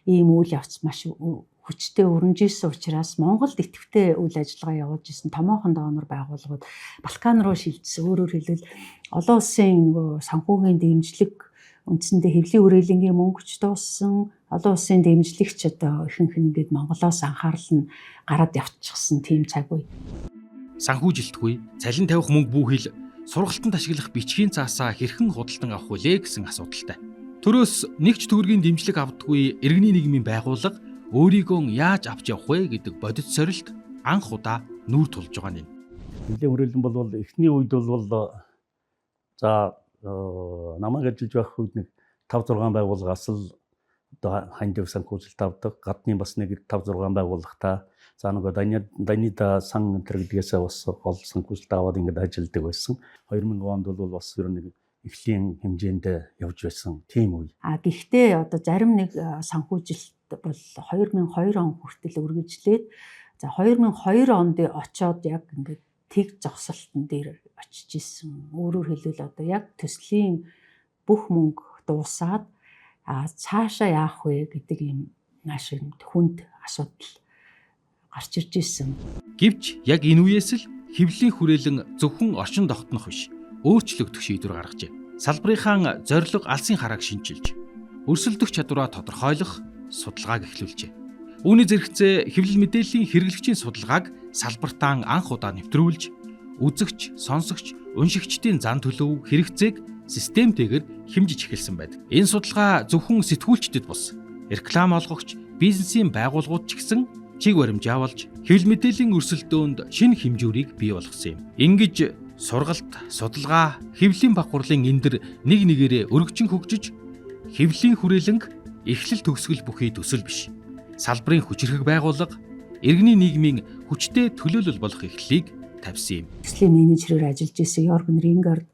ийм үйл явц маш хүчтэй өрнөж исэн учраас Монголд идэвхтэй үйл ажиллагаа явуулж исэн томоохон донор байгууллагууд Балкан руу шилжсэн. Өөрөөр хэлбэл, олон улсын нөгөө санхүүгийн дэмжлэг үндсэндээ хэвлэлийн хүрээлэнгийн мөнгөч дууссан, олон улсын дэмжлэгч одоо ихэнх нь ингээд Монголоос анхаарал нь гараад явчихсан тийм цаг үе. Санхүүжилтгүй, цалин тавих мөнгө бүхэл сургалтанд ашиглах бичгийн цаасаа хэрхэн худалдан авах вүлээ гэсэн асуудалтай. Төрөөс нэг ч төгрөгийн дэмжлэг авдаггүй иргэний нийгмийн байгууллага өөрийгөө яаж авч явах вэ гэдэг бодит сорилт анх удаа нүүр тулж байгаа юм. Хэвлэлийн хүрээлэн бол эхний үед бол, за, намайг ажиллаж байх үед нэг 5 6 байгууллагаас л одоо хандив санхүүжилт авдаг. Гадны бас нэг 5 6 байгууллагатай. За, нөгөө Данида сан энэ гэдгээсээ бас гол санхүүжилт аваад ингээд ажилладаг байсан. 2000 онд бол бас ер нь нэг эхлийн хэмжээнд явж байсан тийм үе. А гэхдээ одоо зарим нэг санхүүжилт бол 2002 он хүртэл үргэлжлээд, за, 2002 онд очоод яг ингээд тэг зогсолтон дээр очиж исэн. Өөрөөр хэлбэл, одоо яг төслийн бүх мөнгө дуусаад, а цаашаа яах вэ гэдэг юм маш юм хүнд асуудал гарч ирж исэн. Гэвч яг энэ үеэс л хэвлэлийн хүрээлэн зөвхөн орчин тогтнох биш, өөрчлөгдөх шийдвэр гаргажээ. Салбарынхаа зорилго, алсын харааг шинчилж, өрсөлдөх чадвараа тодорхойлох судалгааг эхлүүлжээ. Үүний зэрэгцээ хэвлэл мэдээллийн хэрэглэгчийн судалгааг салбартаа анх удаа нэвтрүүлж, үзэгч, сонсогч, уншигчдын зан төлөв, хэрэгцээг системтэйгээр хэмжиж эхэлсэн байдаг. Энэ судалгаа зөвхөн сэтгүүлчдэд бус, реклам олгогч, бизнесийн байгууллагууд ч гэсэн чиг баримжаа болж, хэвлэл мэдээллийн өрсөлдөөнд шинэ хэмжүүрийг бий болгосон юм. Ингэж сургалт, судалгаа, хэвлэлийн баг хурлын эндэр нэг нэгээрээ өргөжин хөгжиж, хэвлэлийн хүрээлэнг эхлэл төгсгөл бүхий төсөл биш. Салбарын хүчирхэг байгууллага, иргэний нийгмийн хүчтэй төлөөлөл болох эхлэлийг тавьсан юм. Төслийн менежерээр ажиллаж исэн Йорген Рингард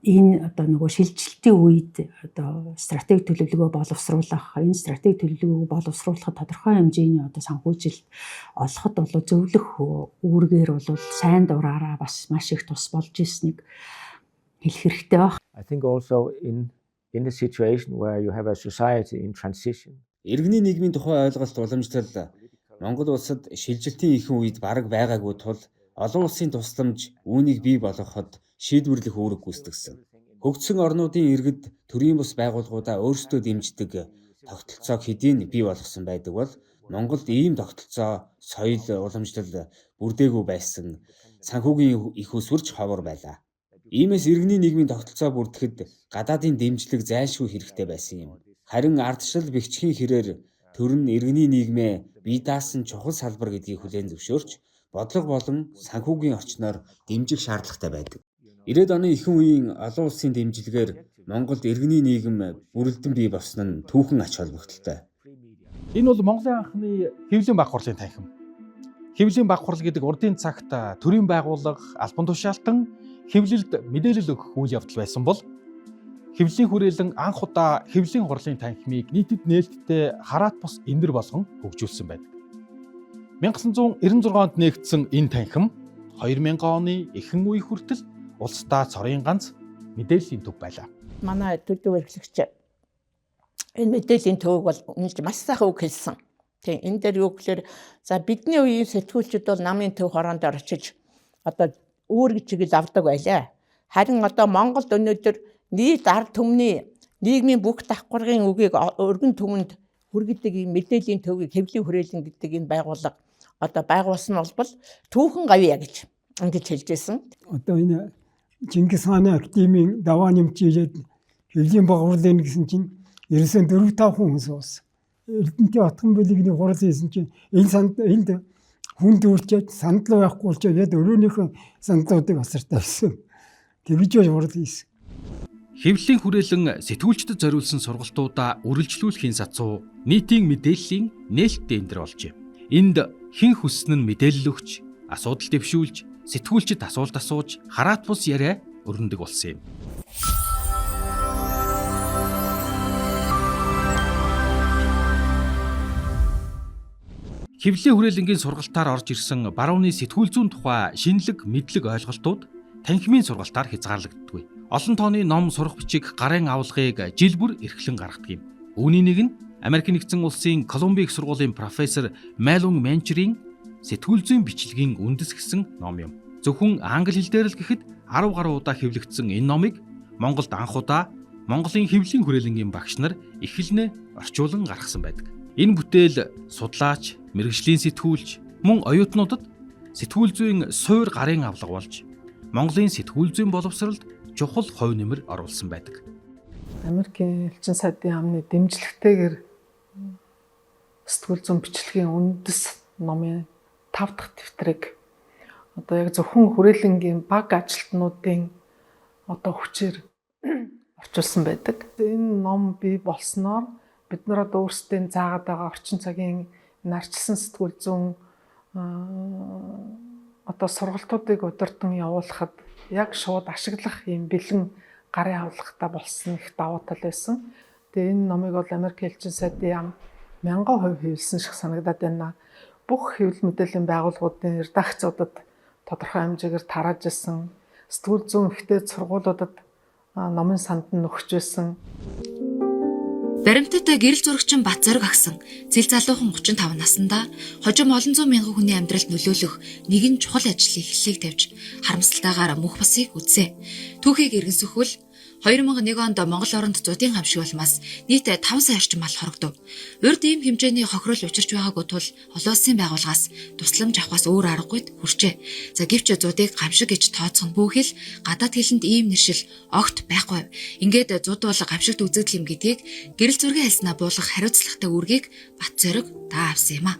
энэ одоо нөгөө шилжилтийн үед одоо стратеги төлөвлөгөө боловсруулах, энэ стратеги төлөвлөгөөг боловсруулахад тодорхой хэмжээний одоо санхүүжилт олоход бол зөвлөх үүргээр бол сайн дураараа бас маш их тус болж ирснийг хэлэх хэрэгтэй байх. I think also in the situation where you have a society in transition. Иргэний нийгмийн тухай ойлголт уламжлал Монгол улсад шилжилтийн ихэнх үед бараг байгаагүй тул олон улсын тусламж үүнийг бий болгоход шийдвэрлэх үүрэг гүйцэтгсэн. Хөгжсөн орнуудын иргэд төрийн бус байгууллагуудаа өөрсдөө дэмждэг тогтолцоог хэдийн бий болгосон байдаг бол Монголд ийм тогтолцоо, соёл, уламжлал бүрдээгүй байсан, санхүүгийн эх үүсвэр ч ховор байлаа. Иймээс иргэний нийгмийн тогтолцоо бүрдэхэд гадаадын дэмжлэг зайлшгүй хэрэгтэй байсан юм. Харин ардчилал бэхжихийн хэрээр төр нь иргэний нийгмээ бие даасан чухал салбар гэдгийг хүлээн зөвшөөрч, бодлого болон санхүүгийн орчноор дэмжих шаардлагатай байдаг. 90-ад оны ихэнх үеийн олон улсын дэмжлэгээр Монголд иргэний нийгэм бүрэлдэн бий болсон нь түүхэн ач холбогдолтой. Энэ бол Монголын анхны хэвлэлийн баг хурлын танхим. Хэвлэлийн баг хурал гэдэг урдын цагт төрийн байгууллага, албан тушаалтан хэвлэлд мэдээлэл өгөх үйл явдал байсан бол хэвлэлийн хүрээлэн анх удаа хэвлэлийн хурлын танхимыг нийтэд нээлттэй хараат бус эндэр болгон хөгжүүлсэн байдаг. 1996 онд нээгдсэн энэ танхим 2000 оны ихэнх үе хүртэл улсдаа цорын ганц мэдээллийн төв байлаа. Манай төлөв эрхлэгч энэ мэдээллийн төвөг бол үнэлж маш сайхан үг хэлсэн. Тийм, энэ дээр юу гэхээр за бидний үеийн сэтгүүлчид бол намын төв хороонд очиж одоо үүрэг чиглэл авдаг байлаа. Харин одоо Монголд өнөөдөр нийт ард түмний нийгмийн бүх давхаргын үгийг өргөн түмэнд хүргэдэг ийм мэдээллийн төвийг хэвлэлийн хүрээлэн гэдэг энэ байгууллага одоо байгуулсан нь бол түүхэн гавьяа гэж ингэж хэлж байсан. Одоо энэ Чингис хааны академийн даваа нэмч ирээд хэвлэлийн баг хурлын гэсэн чинь 94 5 хүн суусан. Эрдэнтийн Батхан бүлэгний хурал хийсэн чинь энэ санд энд хүн дүүрчээд сандал байхгүй болчоод яг өрөөнийхөө сандлуудыг асар тавьсан. Тэгж байж хурал хийсэн. Хэвлэлийн хүрээлэн сэтгүүлчдэд зориулсан сургалтуудаа үргэлжлүүлэхийн сацуу нийтийн мэдээллийн нээлттэй эндэр болжээ. Энд хэн хүссэн нь мэдээлэл өгч, асуудал дэвшүүлж, сэтгүүлчид асуулт асууж, хараат бус яриа өрнөдөг болсон юм. Хэвлэлийн хүрээлэнгийн сургалтаар орж ирсэн барууны сэтгүүл зүйн тухай шинэлэг мэдлэг ойлголтууд танхимын сургалтаар хязгаарлагддаггүй. Олон тооны ном сурах бичиг гарын авлагыг жил бүр эрхлэн гаргадаг юм. Үүний нэг нь Америк нэгдсэн улсын Колумби их сургуулийн профессор Мэлун Менчерийн сэтгүүл зүйн бичлэгийн үндэс гэсэн ном юм. Зөвхөн англи хэл дээр л гэхэд 10 гаруй удаа хэвлэгдсэн энэ номыг Монголд анх удаа Монголын хэвлэлийн хүрээлэнгийн багш нар эхэлнэ орчуулан гаргасан байдаг. Энэ бүтээл судлаач, мэргэжлийн сэтгүүлч, мөн оюутнуудад сэтгүүл зүйн суур гарын авлага болж Монголын сэтгүүл зүйн боловсролд чухал хувь нэмэр оруулсан байдаг. Америкийн элчин сайдын яамны дэмжлэгтэйгээр сэтгүүл зүйн бичлэгийн үндэс номын 5 дахь дэвтрийг одоо яг зөвхөн хүрээлэнгийн баг ажилтнуудын одоо хүчээр орчуулсан байдаг. Энэ ном бий болсноор бид нар одоо өөрсдийн заагаад байгаа орчин цагийн нарчилсан сэтгүүл зүйн одоо сургалтуудыг удирдан явуулахад яг шууд ашиглах юм бэлэн гарын авлагатай болсон их давуу тал байсан. Тэгээ энэ номыг бол Америк элчин сайдын яам 1000% хэвлсэн шиг санагдаад байна. Бүх хэвлэл мэдээллийн байгууллагуудын редакцуудад тодорхой хэмжээгээр тарааж ирсэн. Сэтгүүл зүйн ихтэй сургуулиудад номын санд нь өгч байсан. Баримтат гэрэл зурагчин Батзорог агсан цэл залуухан 35 наснда хожим олон зуун мянган хүний амьдралд нөлөөлөх нэгэн чухал ажлыг эхлэлийг тавьж харамсалтайгаар мөх басыг үзсэн. Түүхийг иргэнсэхвэл 2001 онд Монгол оронд зудын гамшиг улмаас нийт 5 сая орчим мал хорогдов. Урд ийм хэмжээний хохирол учирч байгаагүй тул олон улсын байгууллагаас тусламж авахаас өөр аргагүйд хүрчээ. За гэвч зудыг гамшиг гэж тооцох нь бүхэл гадаад хэлэнд ийм нэршил огт байхгүй. Ингээд зуд бол гамшигт үзэгдэл юм гэдгийг гэрэл зургийн хэлснаа буулгах хариуцлагатай үүргийг Батзорог даа авсан юм а.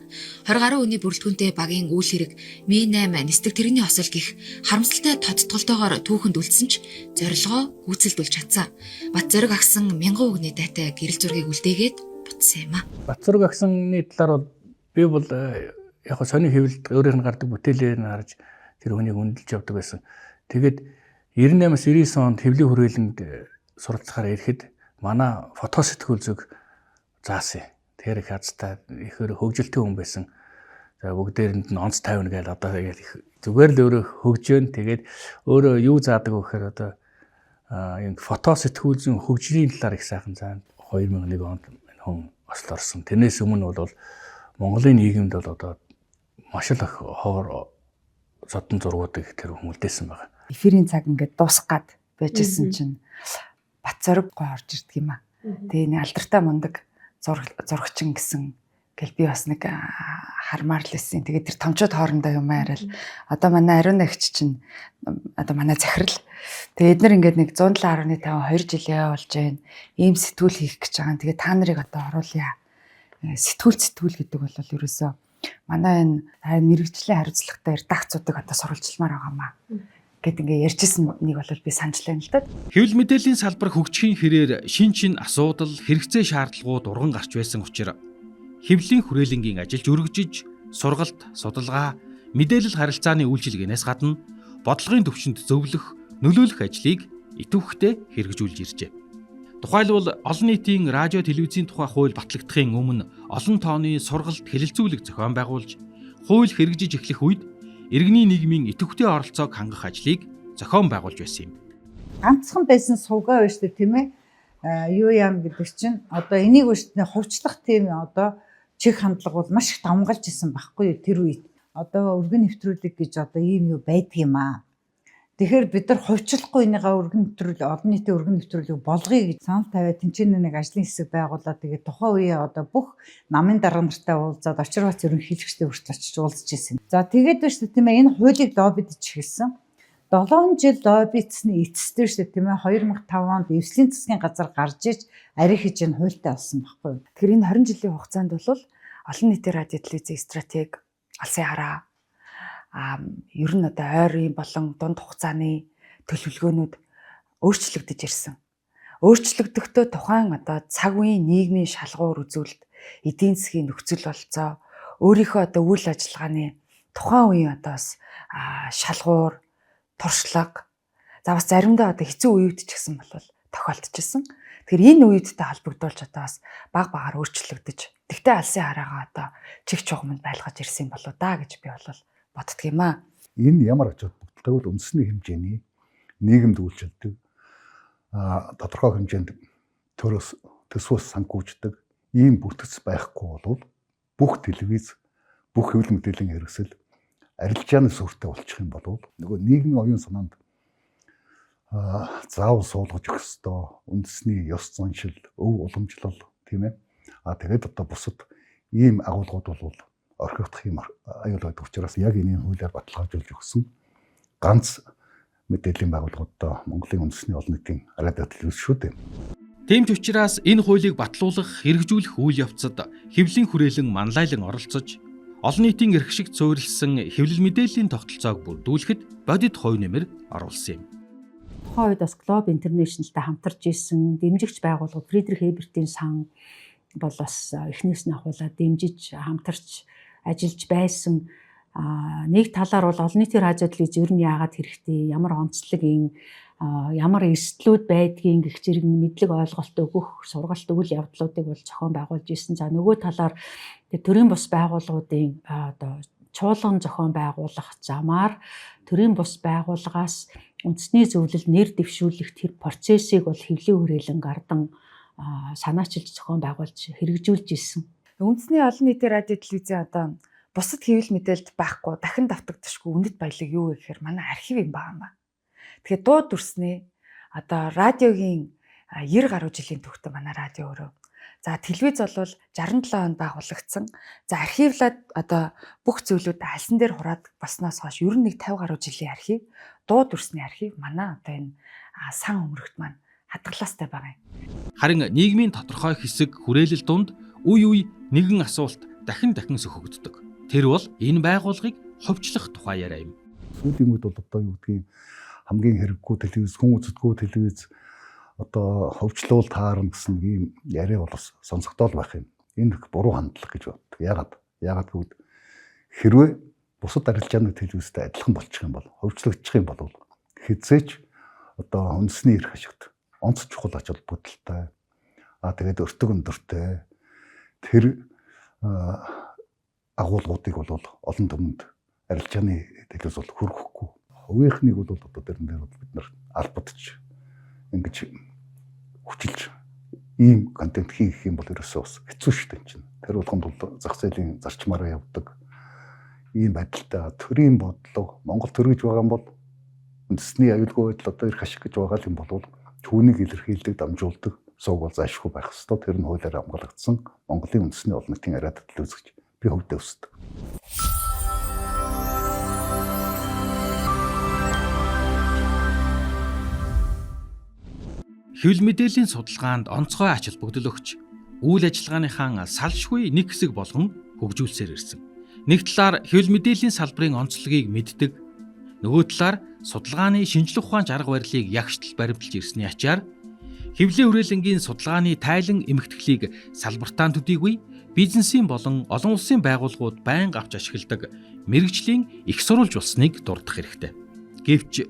20 гаруй хүний бүрэлдэхүүнтэй багийн үйл хэрэг Ми-8 нисдэг тэрэгний осол гих харамсалтай тодтголтойгоор түүхэнд үлдсэн ч зорилгоо гүйцэлдүүлж чадсан. Батзорог агсан мянган үгний дайтай гэрэл зургийг үлдээгээд буцсан юм а. Батзорог агсаны талаар бол би бол яг сони хэвлэлд өөрийнх нь гардаг бүтээлээр нь харж тэр хүнийг үнэлж явдаг байсан. Тэгээд 98-аас 99 онд хэвлэлийн хүрээлэнд суралцахаар ирэхэд манай фото сэтгүүл зүг заасан. Тэгэхээр их азтай их хөгжилтэй хүн байсан. За бүгдээрэнд нь онц 50 гээл одоо яг зүгээр л өөрөө хөгжөөн тэгээд өөрөө юу заадаг вэ гэхээр одоо юм фото сэтгүүл зүйн хөгжлийн талаар их сайхан заана. 2001 онд энэ хүн осол орсон. Тэрнээс өмнө бол Монголын нийгэмд бол одоо маш их ховор содон зургуудыг тэр хүн үлдээсэн байгаа. Эфирийн цаг ингээд дуусах гад байжсэн чинь Батзориг гой орж ирдэг юм аа. Тэгээ нэг алдартай мундаг зурагчин гэсэн гэл би бас нэг хармаар л байсан. Тэгээд тэр томчууд хоорондоо юм яриад одоо манай ариун агч чинь одоо манай захирал. Тэгээд эднэр ингээд нэг 107.5 2 жилээ болж байна. Ийм сэтгүүл хийх гэж байгаа. Тэгээд та нарыг одоо оруулъя. Сэтгүүл гэдэг бол ерөөсөө манай энэ мэрэгжлийн хариуцлагатай редакцуудыг одоо сурвалжламаар байгаа маа гэд ингээ ярьжсэн нэг бол би санаж байна л да. Хэвлэл мэдээллийн салбар хөгжихийн хэрээр шин шин асуудал, хэрэгцээ шаардлагууд урган гарч байсан учраас хэвлэлийн хүрээлэнгийн ажилч өргөжиж, сургалт, судалгаа, мэдээлэл харилцааны үйлчилгээнээс гадна бодлогын төвшөнд зөвлөх, нөлөөлөх ажлыг идэвхтэй хэрэгжүүлж иржээ. Тухайлбал олон нийтийн радио телевизийн тухай хууль батлагдахын өмнө олон тооны сургалт, хэлэлцүүлэг зохион байгуулж, хууль хэрэгжиж эхлэх үед иргэний нийгмийн идэвхтэй оролцоог хангах ажлыг зохион байгуулж байсан юм. Ганцхан байсан сувгаа байна шүү дээ, тийм ээ. Юу яам гэдэг чинь одоо энийг шүү дээ хувьчлах тийм одоо чиг хандлага бол маш их давмгалж исэн байхгүй юу тэр үед. Одоо өргөн нэвтрүүлэг гэж одоо ийм юу байдаг юм аа. Тэгэхээр бид нар хувьчлахгүй энийгээ өргөн нэвтрүүлэг, олон нийтийн өргөн нэвтрүүлэг болгоё гэж санал тавиад тэнцэнэ нэг ажлын хэсэг байгуулад тэгээд тухайн үеэ одоо бүх намын дарга нартай уулзаад Очирбац ерөнхийлөгчтэй хүртэл очиж уулзж ирсэн. За тэгээд байна шүү дээ, тийм ээ, энэ хуулийг лоббидж эхэлсэн. 7 жил лоббидсны эцэстээ шүү дээ, тийм ээ, 2005 онд эвслийн засгийн газар гарч иж арих хийж энэ хуультай болсон байхгүй юу. Тэгэхээр энэ 20 жилийн хугацаанд бол олон нийтийн радио телевизийн стратеги, алсын хараа, ер нь одоо ойрын болон дунд хугацааны төлөвлөгөөнүүд өөрчлөгдөж ирсэн. Өөрчлөгдөхдөө тухайн одоо цаг үеийн нийгмийн шалгуур үзүүлэлт, эдийн засгийн нөхцөл болцоо, өөрийнхөө одоо үйл ажиллагааны тухайн үеийн одоо бас шалгуур, туршлага, за бас заримдаа одоо хэцүү үеүд ч гэсэн бол тохиолдож исэн. Тэгэхээр энэ үеүдтэй холбогдуулж одоо бас баг багаар өөрчлөгдөж, тэгтээ алсын хараагаа одоо чиг чугамд байлгаж ирсэн болоо да гэж би бол боддөг юм аа. Энэ ямар ач холбогдолтой бол үндэсний хэмжээний нийгэмд үйлчилдэг, тодорхой хэмжээнд төрөөс төсвөөс санхүүждэг ийм бүтэц байхгүй бол бүх телевиз, бүх хэвлэл мэдээллийн хэрэгсэл арилжааны сүртэй болчих юм бол нөгөө нийгмийн оюун санаанд заавал суулгаж өгөх ёстой үндэсний ёс заншил, өв уламжлал, тийм ээ. А тэгээд одоо бусад ийм агуулгууд бол орхигдох юм аюул байдаг учраас яг энэ хуулиар баталгаажуулж өгсөн ганц мэдээллийн байгууллагууд Монголын үндэсний олон нийтийн радио телевиз шүү дээ. Тийм ч учраас энэ хуулийг батлуулах, хэрэгжүүлэх үйл явцад хэвлэлийн хүрээлэн манлайлан оролцож, олон нийтийн эрх шиг суурилсан хэвлэл мэдээллийн тогтолцоог бүрдүүлэхэд бодит хувь нэмэр оруулсан юм. Тухайн үед бас Globe International-тай хамтарч исэн дэмжигч байгууллага Фридрих Эбертийн сан бол бас эхнээс нь ахуулаад дэмжиж хамтарч ажиллаж байсан. Нэг талаар бол олон нийтийн радио телевиз ер нь яагаад хэрэгтэй, ямар онцлог юм, ямар эрсдлүүд байдгийг гэх зэрэг мэдлэг ойлголт өгөх, сургалт үйл явдлуудыг бол зохион байгуулж исэн. За нөгөө талаар төрийн бус байгууллагуудын одоо чуулган зохион байгуулах замаар төрийн бус байгууллагаас үндэсний зөвлөл нэр дэвшүүлэх тэр процессыг бол хэвлэлийн хүрээлэн гардан санаачилж зохион байгуулж хэрэгжүүлж исэн. Үндэсний олон нийтийн радио телевизийн одоо бусад хэвлэл мэдээлэлд байхгүй дахин давтагдашгүй үнэт баялаг юу вэ гэхээр манай архив юм байна. Тэгэхээр дуу дүрсний одоо радиогийн 90 гаруй жилийн түүхтэй манай радио өөрөө. За телевиз бол 67 онд байгуулагдсан. За архивлаад одоо бүх зүйлүүд альсан дээр хураад болсноос хойш ер нь нэг 50 гаруй жилийн архив, дуу дүрсний архив манай одоо энэ сан өмөрөгт маань хадгалаастай байгаа юм. Харин нийгмийн тодорхой хэсэг хүрээлэл дунд үе үе нэгэн асуулт дахин дахин сөхөгддөг. Тэр бол энэ байгууллагыг хувьчлах тухай яриа юм. Сүүлийн үед бол одоо юу гэдгийг хамгийн хэрэггүй телевиз, хүн үздэггүй телевиз одоо ховчлуул таарна гэсэн ийм яриа бол бас сонсогдоол байх юм. Энэ их буруу хандлага гэж боддог. Яагаад? Яагаад гэвэл хэрвээ бусад арилжааны телевизтэй адилхан болчих юм бол, ховчлогдчих юм бол хизээч одоо үндэсний эрх ашигт онц чухал ач холбогдолтой. Аа тэгээд өртөг өндөртэй тэр агуулгуудыг бол олон түмэнд арилжааны телевиз бол хүргэхгүй. Хувийнхныг бол одоо тэрэн дээр бол бид нар албадч ингэж хүчилж ийм контент хийх юм бол ерөөсөө бас хэцүү шүү дээ чинь. Тэр болгонд бол зах зээлийн зарчмаараа явдаг Ийм байдалтай төрийн бодлого Монгол төр гэж байгаа юм бол үндэсний аюулгүй байдал одоо эрх ашиг гэж байгаа юм бол түүнийг илэрхийлдэг, дамжуулдаг сувг бол зайлшгүй байх ёстой. Тэр нь хуулиар хамгаалагдсан Монголын үндэсний олон нийтийн радио телевиз гэж би хувьдаа хүсдэг. Хэвлэл мэдээллийн судалгаанд онцгой ач холбогдол өгч үйл ажиллагааныхаа салшгүй нэг хэсэг болгон хөгжүүлсээр ирсэн. Нэг талаар хэвлэл мэдээллийн салбарын онцлогийг мэддэг, нөгөө талаар судалгааны шинжлэх ухаанч арга барилыг ягштал баримталж ирсний ачаар хэвлэлийн хүрээлэнгийн судалгааны тайлан эмхтгэлийг салбартаа төдийгүй бизнесийн болон олон улсын байгууллагууд байнга авч ашигладаг мэргэжлийн их сурвалж болсныг дурдах хэрэгтэй. Гэвч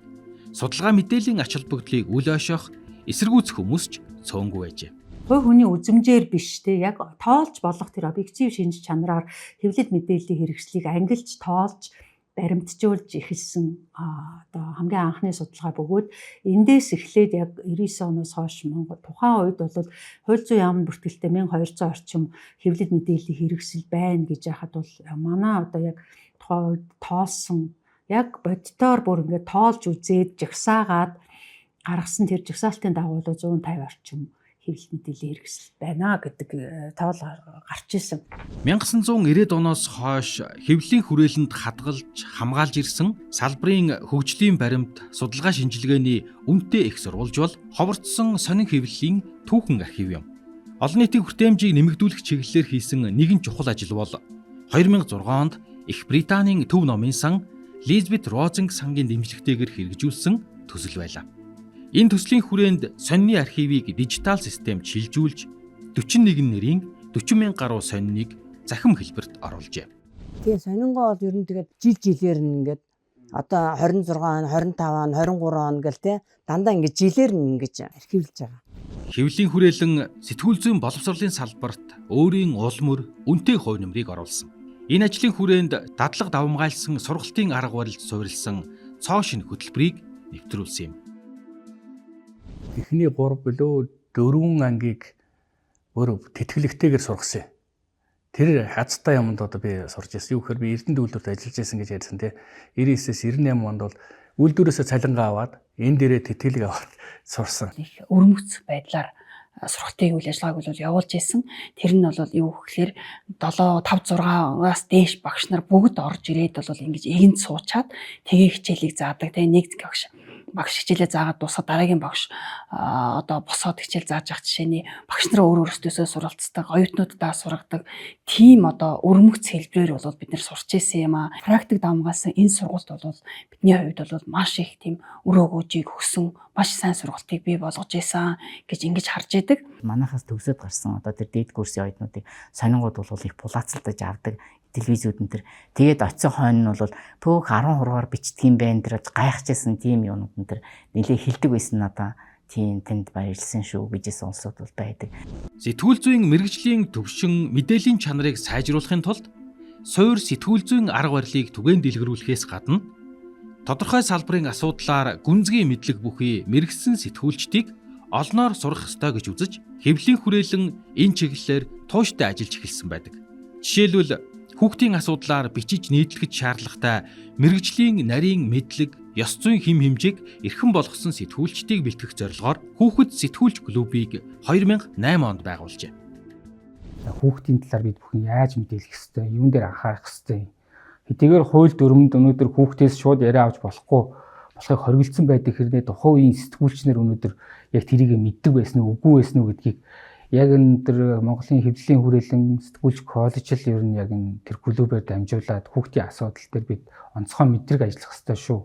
судалгаа мэдээллийн ач холбогдлыг үл ойшоох эсэргүүцэх хүмүүс ч цөөнгүй байжээ. Хувь хүний үзмжээр биш те, яг тоолж болох тэр объектив шинж чанараар хэвлэл мэдээллийн хэрэгслийг ангилж тоолж баримтжуулж эхэлсэн одоо хамгийн анхны судалгаа бөгөөд эндээс эхлээд яг 99 оноос хойш Монгол тухайн үед бол хууль зүйн яамны бүртгэлтэй 1200 орчим хэвлэл мэдээллийн хэрэгсэл байна гэж яхад бол манай одоо яг тухайн үед тоолсон яг бодитоор бүр ингээд тоолж үзээд жагсаагаад гаргасан тэр жагсаалтын дагуу 150 орчим хэвлэл мэдээллийн хэрэгсэл байна гэдэг тоол гарч ирсэн. 1990-ад оноос хойш хэвлэлийн хүрээлэнд хадгалж, хамгаалж ирсэн салбарын хөгжлийн баримт, судалгаа шинжилгээний үнэтэй их сурвалж бол ховорцсон сонин хэвлэлийн түүхэн архив юм. Олон нийтийн хүртээмжийг нэмэгдүүлэх чиглэлээр хийсэн нэгэн чухал ажил бол 2006 онд Их Британийн төв номын сан Лизбет Розинг сангийн дэмжлэгтэйгээр хэрэгжүүлсэн төсөл байлаа. Энэ төслийн хүрээнд сонины архивыг дижитал системд шилжүүлж 41 нэрийн 40,000 гаруй сониныг захим хэлбэрт оруулжээ. Тийм, сонингоо бол ер нь тэгээд жил жилээр нь ингээд одоо 26 он, 25 он, 23 он гэл те дандаа ингээд жилээр нь ингэж архивлж байгаа. Хэвлэлийн хүрээлэн сэтгүүл зүйн боловсролын салбарт өөрийн улмөр үнэтэй хувь нэмрийг оруулсан. Энэ ажлын хүрээнд дадлага давамгайлсан сургалтын арга барилд суурилсан цоо шинэ хөтөлбөрийг нэвтрүүлсэн юм. Эхний 3 билүү 4 ангийг өөр тэтгэлэгтэйгээр сургасан. Тэр хазтай юмд одоо би сурч ирсэн. Юу гэхээр би Эрдэнэ үйлдвэрт ажиллаж байсан гэж ярьсан тий. 99-ээс 98 онд бол үйлдвэрээсээ цалингаа аваад энэ дээрээ тэтгэлэг аваад сурсан. Их өрмөц байдлаар сургалтын үйл ажиллагааг бол явуулж исэн. Тэр нь бол юу гэхээр 7 5 6-аас дээш багш нар бүгд орж ирээд бол ингэж эгэнд суучаад тэгээ хичээлийг заадаг. Тэгээ нэг багш хичээлээ заагаад дуусаад дараагийн багш одоо босоод хичээл зааж явах жишээний багш нар өөр өөрсдөөсөө суралцдаг, оюутнууддаа сургадаг тийм одоо өрмөгц хэлбэрээр бол бид нар сурч ирсэн юм аа. Практик давмгаасан энэ сургалт бол бидний хувьд бол маш их тийм үр өгөөжийг өгсөн, маш сайн сургалтыг бий болгож исэн гэж ингэж харж идэг. Манайхаас төгсөөд гарсан одоо тэр дээд курсын оюутнуудыг сонингууд бол их булаацалтаж авдаг телевизүүд энэ төр. Тэгээд очисон хойно нь бол пөөх 13-аар бичдэг юм байна тэр гайхажсэн тийм юмнууд энэ төр нэлээ хилдэг байсан надаа. Тийм тэнд баярлсан шүү гэжсэн улсууд бол байдаг. Сэтгүүл зүйн мэргэжлийн төвшин мэдээллийн чанарыг сайжруулахын тулд суур сэтгүүл зүйн арга барилыг түгээн дэлгэрүүлэхээс гадна тодорхой салбарын асуудлаар гүнзгий мэдлэг бүхий мэргэсэн сэтгүүлчдийг олноор сурах ёстой гэж үзэж хэвлэлийн хүрээлэн энэ чиглэлээр тууштай ажиллаж эхэлсэн байдаг. Жишээлбэл хүүхдийн асуудлаар бичиж нийтлэхэд шаардлагатай мэргэжлийн нарийн мэдлэг, ёс зүйн хэм хэмжээг эрхэм болгосон сэтгүүлчдийг бэлтгэх зорилгоор хүүхэд сэтгүүлч клубыг 2008 онд байгуулжээ. Хүүхдийн талаар бид бүхэн яаж мэдээлэх ёстой, юун дээр анхаарах ёстой. Хэдийгээр хууль дүрмэнд өнөөдөр хүүхдээс шууд яриа авч болохгүй болохыг хоригдсан байдаг хэрнээ тухайн үеийн сэтгүүлчнэр өнөөдөр яг тэрийг мэддэг байсан уу, үгүй байсан уу гэдгийг яг энэ тэр Монголын хэвлэлийн хүрээлэн сэтгүүлч коллеж л ер нь яг энэ тэр клубээр дамжуулаад хүүхдийн асуудал дээр бид онцгой мэдрэг ажиллах ёстой шүү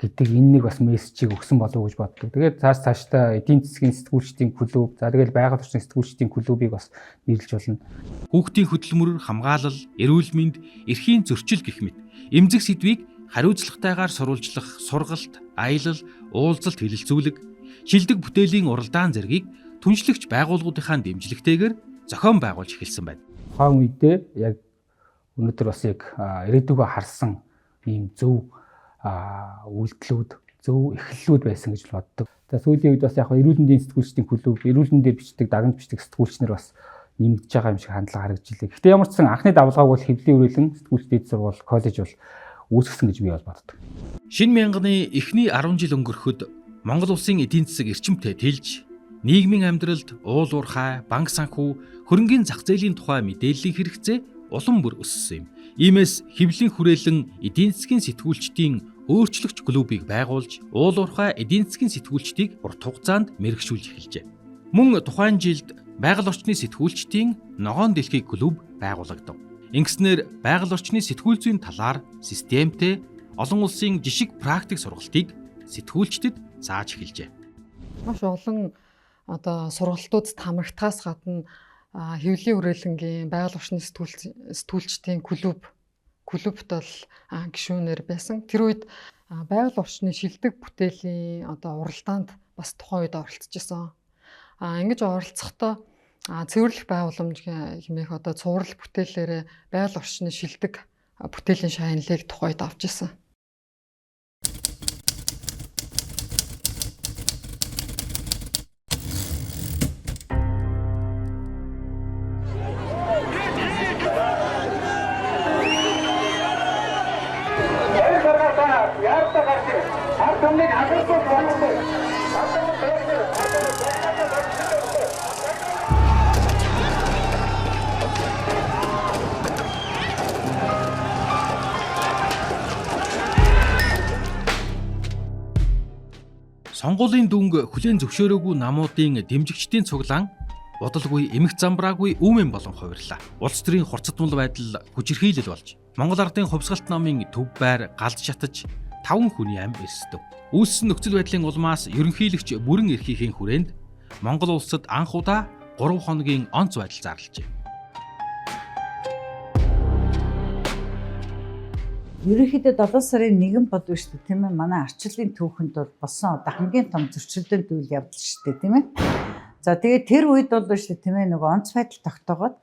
гэдэг энэ нэг бас мессежийг өгсөн болов уу гэж боддог. Тэгээд цаашдаа эдийн засгийн сэтгүүлчдийн клуб, за тэгэл байгаль орчин сэтгүүлчдийн клубыг бас нэрлэж болно. Хүүхдийн хөдөлмөр, хамгаалал, эрүүл мэнд, эрхийн зөрчил гэх мэт эмзэг сэдвийг хариуцлагатайгаар сурвалжлах сургалт, аялал, уулзалт хэлэлцүүлэг, шилдэг бүтээлийн уралдаан зэргийг түншлэгч байгууллагуудынхаа дэмжлэгтэйгээр зохион байгуулж эхэлсэн байна. Тухайн үедээ яг өнөөдөр бас яг ирээдүгөө харсан ийм зөв үйлдэлүүд, зөв эхлэлүүд байсан гэж боддог. За сүүлийн үед бас яг эрүүл мэндийн сэтгүүлчдийн клуб, эрүүл мэндээр бичдэг, дагнаж бичдэг сэтгүүлчнэр бас нэмэгдэж байгаа юм шиг хандлага харагдаж илээ. Гэхдээ ямар ч сан анхны давлгааг бол хэвлэлийн хүрээлэн сэтгүүлч дээд сургууль коллеж бол үүсгэсэн гэж би бол боддог. Шинэ мянганы эхний 10 жил өнгөрөхөд Монгол улсын эдийн засаг эрчимтэй тэлж, нийгмийн амьдралд уул уурхай, банк санхүү, хөрөнгийн зах зээлийн тухай мэдээллийн хэрэгцээ улам бүр өссөн юм. Иймээс хэвлэлийн хүрээлэн эдийн засгийн сэтгүүлчдийн өөрчлөгч клубыг байгуулж, уул уурхай эдийн засгийн сэтгүүлчдийг урт хугацаанд мэргэшүүлж эхэлжээ. Мөн тухайн жилд байгаль орчны сэтгүүлчдийн Ногоон дэлхий клуб байгуулагдав. Ингэснээр байгаль орчны сэтгүүл зүйн талаар системтэй олон улсын жишг практик сургалтыг сэтгүүлчдэд зааж эхэлжээ. Маш олон одоо сургалтуудад хамрагдахаас гадна хэвлэлийн хүрээлэнгийн байгаль орчны сэтгүүлчдийн клубт бол гишүүнээр байсан. Тэр үед байгаль орчны шилдэг бүтээлийн одоо уралдаанд бас тухайн үед оролцож исэн. Ингэж оролцохдоо цэвэрлэх байгууламж хэмээх одоо цуврал бүтээлээрээ байгаль орчны шилдэг бүтээлийн шагналыг тухайд авч исэн. Сонгуулийн дүнг хүлээн зөвшөөрөөгүй намуудын дэмжигчдийн цуглаан удалгүй эмх замбраагүй үүмэн болон хувирлаа. Улс төрийн хурцдмал байдал хүчирхийлэл болж Монгол ардын хувьсгалт намын төв байр галд шатаж 5 хүний амь эрсдэв. Үүссэн нөхцөл байдлын улмаас ерөнхийлөгч бүрэн эрхийнхээ хүрээнд Монгол улсад анх удаа 3 хоногийн онц байдал зарлажээ. Ерөнхийдөө 7 сарын 1 бод биш үү тийм ээ, манай арчлалын түүхэнд бол болсон одоо хамгийн том зөрчилдөөнт үйл явдал шүү дээ тийм ээ. За тэгээд тэр үед бол биш үү тийм ээ, нөгөө онц байдал тогтоогоод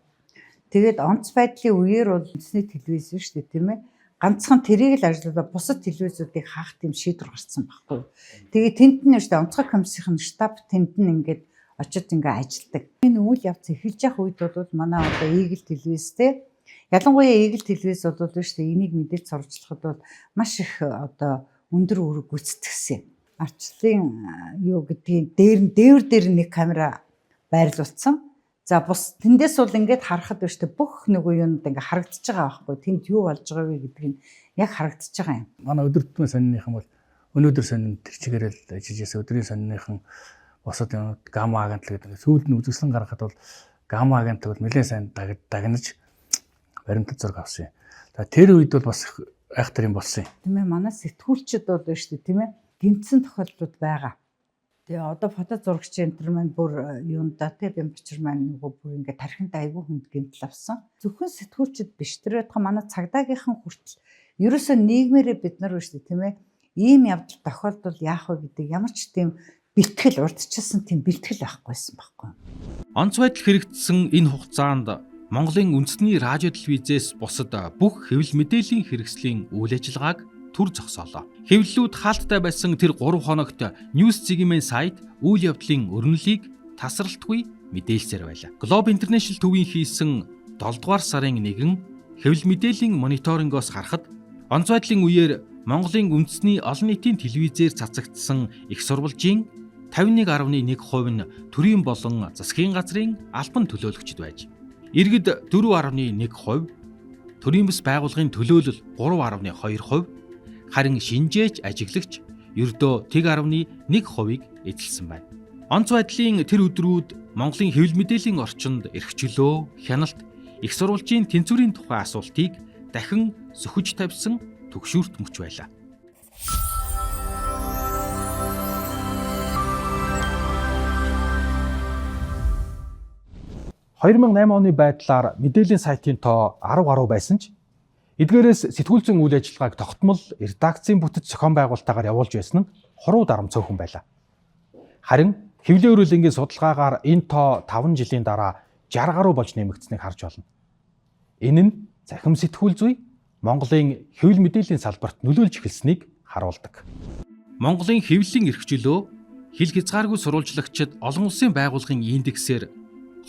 тэгээд онц байдлын үеэр бол үндэсний телевиз шүү дээ тийм ээ, ганцхан тэрийг л ажиллуулаад бусад телевизүүдийг хаах тийм шийдвэр гарсан байхгүй. Тэгээд тэнд нь шүү дээ онцгой комиссийн штаб тэнд нь ингээд очиж ингээ ажилдаг. Энэ үйл явц эхэлж явах үед бол манай одоо Eagle телевизтэй, ялангуяа Eagle телевиз бол шүү дээ энийг мэдээлж сурвалжлахад бол маш их одоо өндөр үүрэг гүйцэтгэсэн. Арчлалын юу гэдгийг дээр нь дээвэр дээр нэг камера байрлуулсан. За бус тэндээс бол ингээд харахад ба шүү дээ бүх нөгөө юунд ингээд харагдаж байгаа байхгүй. Тэнд юу болж байгаа вэ гэдг нь яг харагдаж байгаа юм. Манай өдөр тутмын сониныхан бол өнөөдөр сонин тэр чигээрэл ажиллаж байсан. Өдрийн сониныхан бусад юмуд гамма агентлаг гэдэг. Сүүлд нь үзэсгэлэн гаргахад бол гамма агентлаг бол нэлээд сайн дагнаж баримтат зураг авсан юм. За тэр үед бол бас айхтар юм болсон юм. Тийм ээ, манай сэтгүүлчд бол шүү дээ тийм ээ, гэмтсэн тохиолдлууд байгаа. Тэгээ одоо фото зурагч энэ төр маань бүр юунда те Бямбачир маань нөгөө бүр ингээд тархинд айгүй хүнд гэмтэл авсан. Зөвхөн сэтгүүлчд биш, тэр байтугай манай цагдаагийнхан хүртэл ерөөсөө нийгмээрээ бид нар шүү дээ тийм ээ, ийм явдал тохиолдвол яах вэ гэдэг ямар ч тийм бэлтгэл урдчилсан тийм бэлтгэл байхгүйсэн байхгүй. Онц байдал хэрэгжсэн энэ хугацаанд Монголын үндэсний радио телевизээс бусад бүх хэвлэл мэдээллийн хэрэгслийн үйл ажиллагааг түр зогсоолоо. Хэвлэлүүд хаалттай байсан тэр 3 хоногт News Цэгийн сайт үйл явдлын өрнөлийг тасралтгүй мэдээлсээр байлаа. Globe International төвийн хийсэн 7 дугаар сарын 1 хэвлэл мэдээллийн мониторингоос харахад онц байдлын үеэр Монголын үндэсний олон нийтийн телевизээр цацагдсан их сурвалжийн 51.1% нь төрийн болон засгийн газрын албан төлөөлөгчд байж, иргэд 4.1%, төрийн бас байгууллагын төлөөлөл 3.2%, харин шинжээч ажиглагч ердөө 1.1%-ийг эзэлсэн байна. Онц байдлын тэр өдрүүд Монголын хэвлэл мэдээллийн орчинд эрх чөлөө, хяналт, их сурвалжийн тэнцвэрийн тухай асуултыг дахин сөхөж тавьсан түгшүүрт мөч байлаа. «2008 оны байдлаар мэдээллийн сайтын тоо 10 гаруй байсан ч эдгээрээс сэтгүүл зүйн үйл ажиллагааг тогтмол редакцийн бүтэц зохион байгуулалтаагаар явуулж байсан нь хуруу дарам цөөхөн байлаа. Харин хэвлэлийн өрөөлөнгийн судалгаагаар энэ тоо 5 жилийн дараа 60 гаруй болж нэмэгдсэнийг харж байна. Энэ нь цахим сэтгүүл зүй Монголын хэвлэл мэдээллийн салбарт нөлөөлж эхэлснийг харуулдаг. Монголын хэвлэлийн эрх чөлөө хил хязгааргүй сурвалжлагчид олон улсын байгууллагын индексээр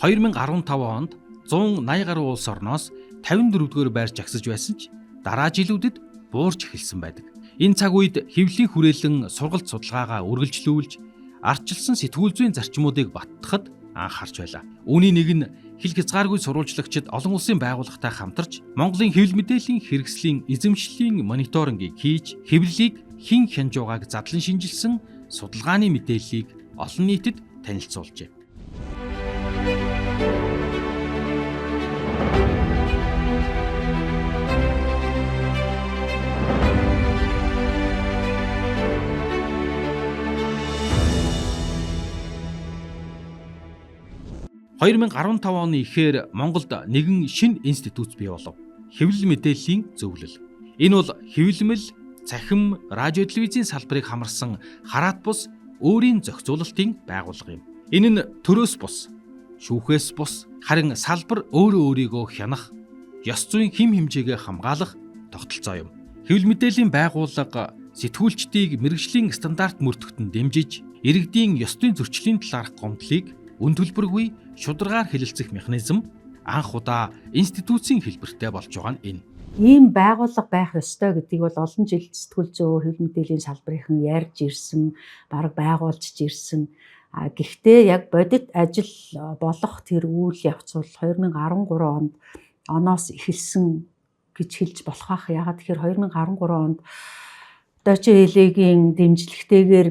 2015 онд 180 гаруй улс орноос 54-р байрч агсаж байсан ч дараа жилүүдэд буурч эхэлсэн байдаг. Энэ цаг үед хэвлэлийн хүрээлэн сургалт судалгаагаа үргэлжлүүлж ардчилсан сэтгүүл зүйн зарчмуудыг баттахад анхаарч байлаа. Үүний нэг нь хил хязгааргүй сурвалжлагчид олон улсын байгууллагатай хамтарч Монголын хэвлэл мэдээллийн хэрэгслийн эзэмшлийн мониторингийг хийж хэвлэлийг хэн хянаж байгааг задлан шинжилсэн судалгааны мэдээллийг олон нийтэд танилцуулжээ. 2015 оны эхээр Монголд нэгэн шинэ институт бий болов. Хэвлэл мэдээллийн зөвлөл. Энэ бол хэвлэмэл, цахим, радио телевизийн салбарыг хамарсан хараат бус өөрийн зохицуулалтын байгууллага юм. Энэ нь төрөөс бус, шүүхээс бус, харин салбар өөрөө өөрийгөө хянах, ёс зүйн хэм хэмжээгээ хамгаалах тогтолцоо юм. Хэвлэл мэдээллийн байгууллага сэтгүүлчдийг мэргэжлийн стандарт мөрдөгтөн дэмжиж, иргэдийн ёс зүйн зөрчлийн талаарх гомдлыг үн төлбөргүй шударгаар хэлэлцэх механизм анх удаа институцийн хэлбэртэй болж байгаа нь энэ. Ийм байгууллага байх ёстой гэдгийг бол олон жил сэтгүүл зүй хэвлэл мэдээллийн салбарынхан ярьж ирсэн, бараг байгуулж ирсэн. Гэхдээ яг бодит ажил болох тэр үйл явц бол 2013 онд оноос эхэлсэн гэж хэлж болох ах. Яагаад тэгэхээр 2013 онд Deutsche Welle-гийн дэмжлэгтэйгээр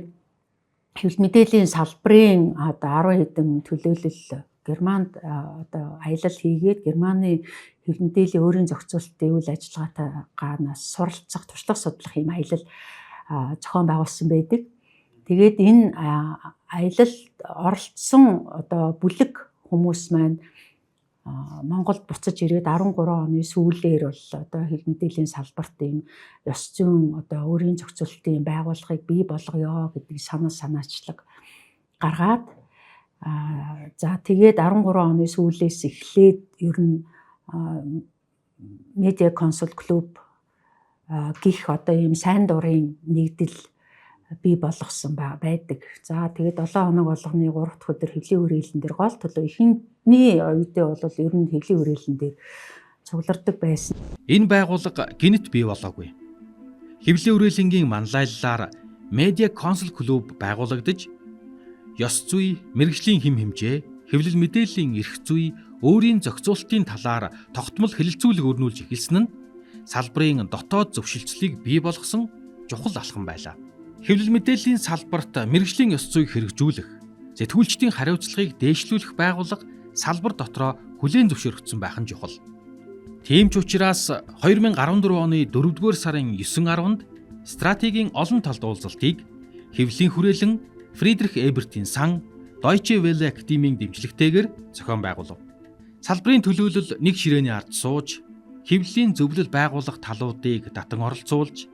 хэвлэл мэдээллийн салбарын одоо 10 хэдэн төлөөлөл Германд одоо аялал хийгээд Германы хэвлэл мэдээллийн өөрийн зохицуулалтын үйл ажиллагаатайгаас суралцах, туршлага судлах юм аялал зохион байгуулсан байдаг. Тэгээд энэ аялалд оролцсон одоо бүлэг хүмүүс маань Монголд буцаж ирээд 13 оны сүүлээр бол одоо хэвлэл мэдээллийн салбарт ийм ёс зүйн одоо өөрийн зохицуулалтын байгууллагыг бий болгоё гэдэг санал санаачлаг гаргаад за тэгээд 13 оны сүүлээс эхлээд ер нь Media Council Club гих одоо ийм сайн дурын нэгдэл бий болгосон байдаг. За тэгээд 7 хоног болгоны 3 дахь өдөр хэвлэлийн хүрээлэн дээр гол төлөө ихэнхний үедээ бол ер нь хэвлэлийн хүрээлэн дээр цуглардаг байсан. Энэ байгууллага гэнэт бий болоогүй. Хэвлэлийн хүрээлэнгийн манлайллаар Media Council Club байгуулагдаж ёс зүй, мэргэжлийн хэм хэмжээ, хэвлэл мэдээллийн эрх зүй, өөрийн зохицуулалтын талаар тогтмол хэлэлцүүлэг өрнүүлж эхэлсэн нь салбарын дотоод зөвшөлтслийг бий болгосон чухал алхам байлаа. Хэвлэл мэдээллийн салбарт мэргэжлийн ёс зүйг хэрэгжүүлэх, сэтгүүлчдийн хариуцлагыг дээшлүүлэх байгууллага салбар дотроо хүлээн зөвшөөрөгдсөн байх нь чухал. Тийм ч учраас 2014 оны 4-р сарын 9-10-нд стратегийн олон талд уулзалтыг хэвлэлийн хүрээлэн Фридрих Эбертийн сан Deutsche Welle Академийн дэмжлэгтэйгээр зохион байгуулав. Салбарын төлөөлөл нэг ширээний ард сууж, хэвлэлийн зөвлөл байгуулах талуудыг татан оролцуулж,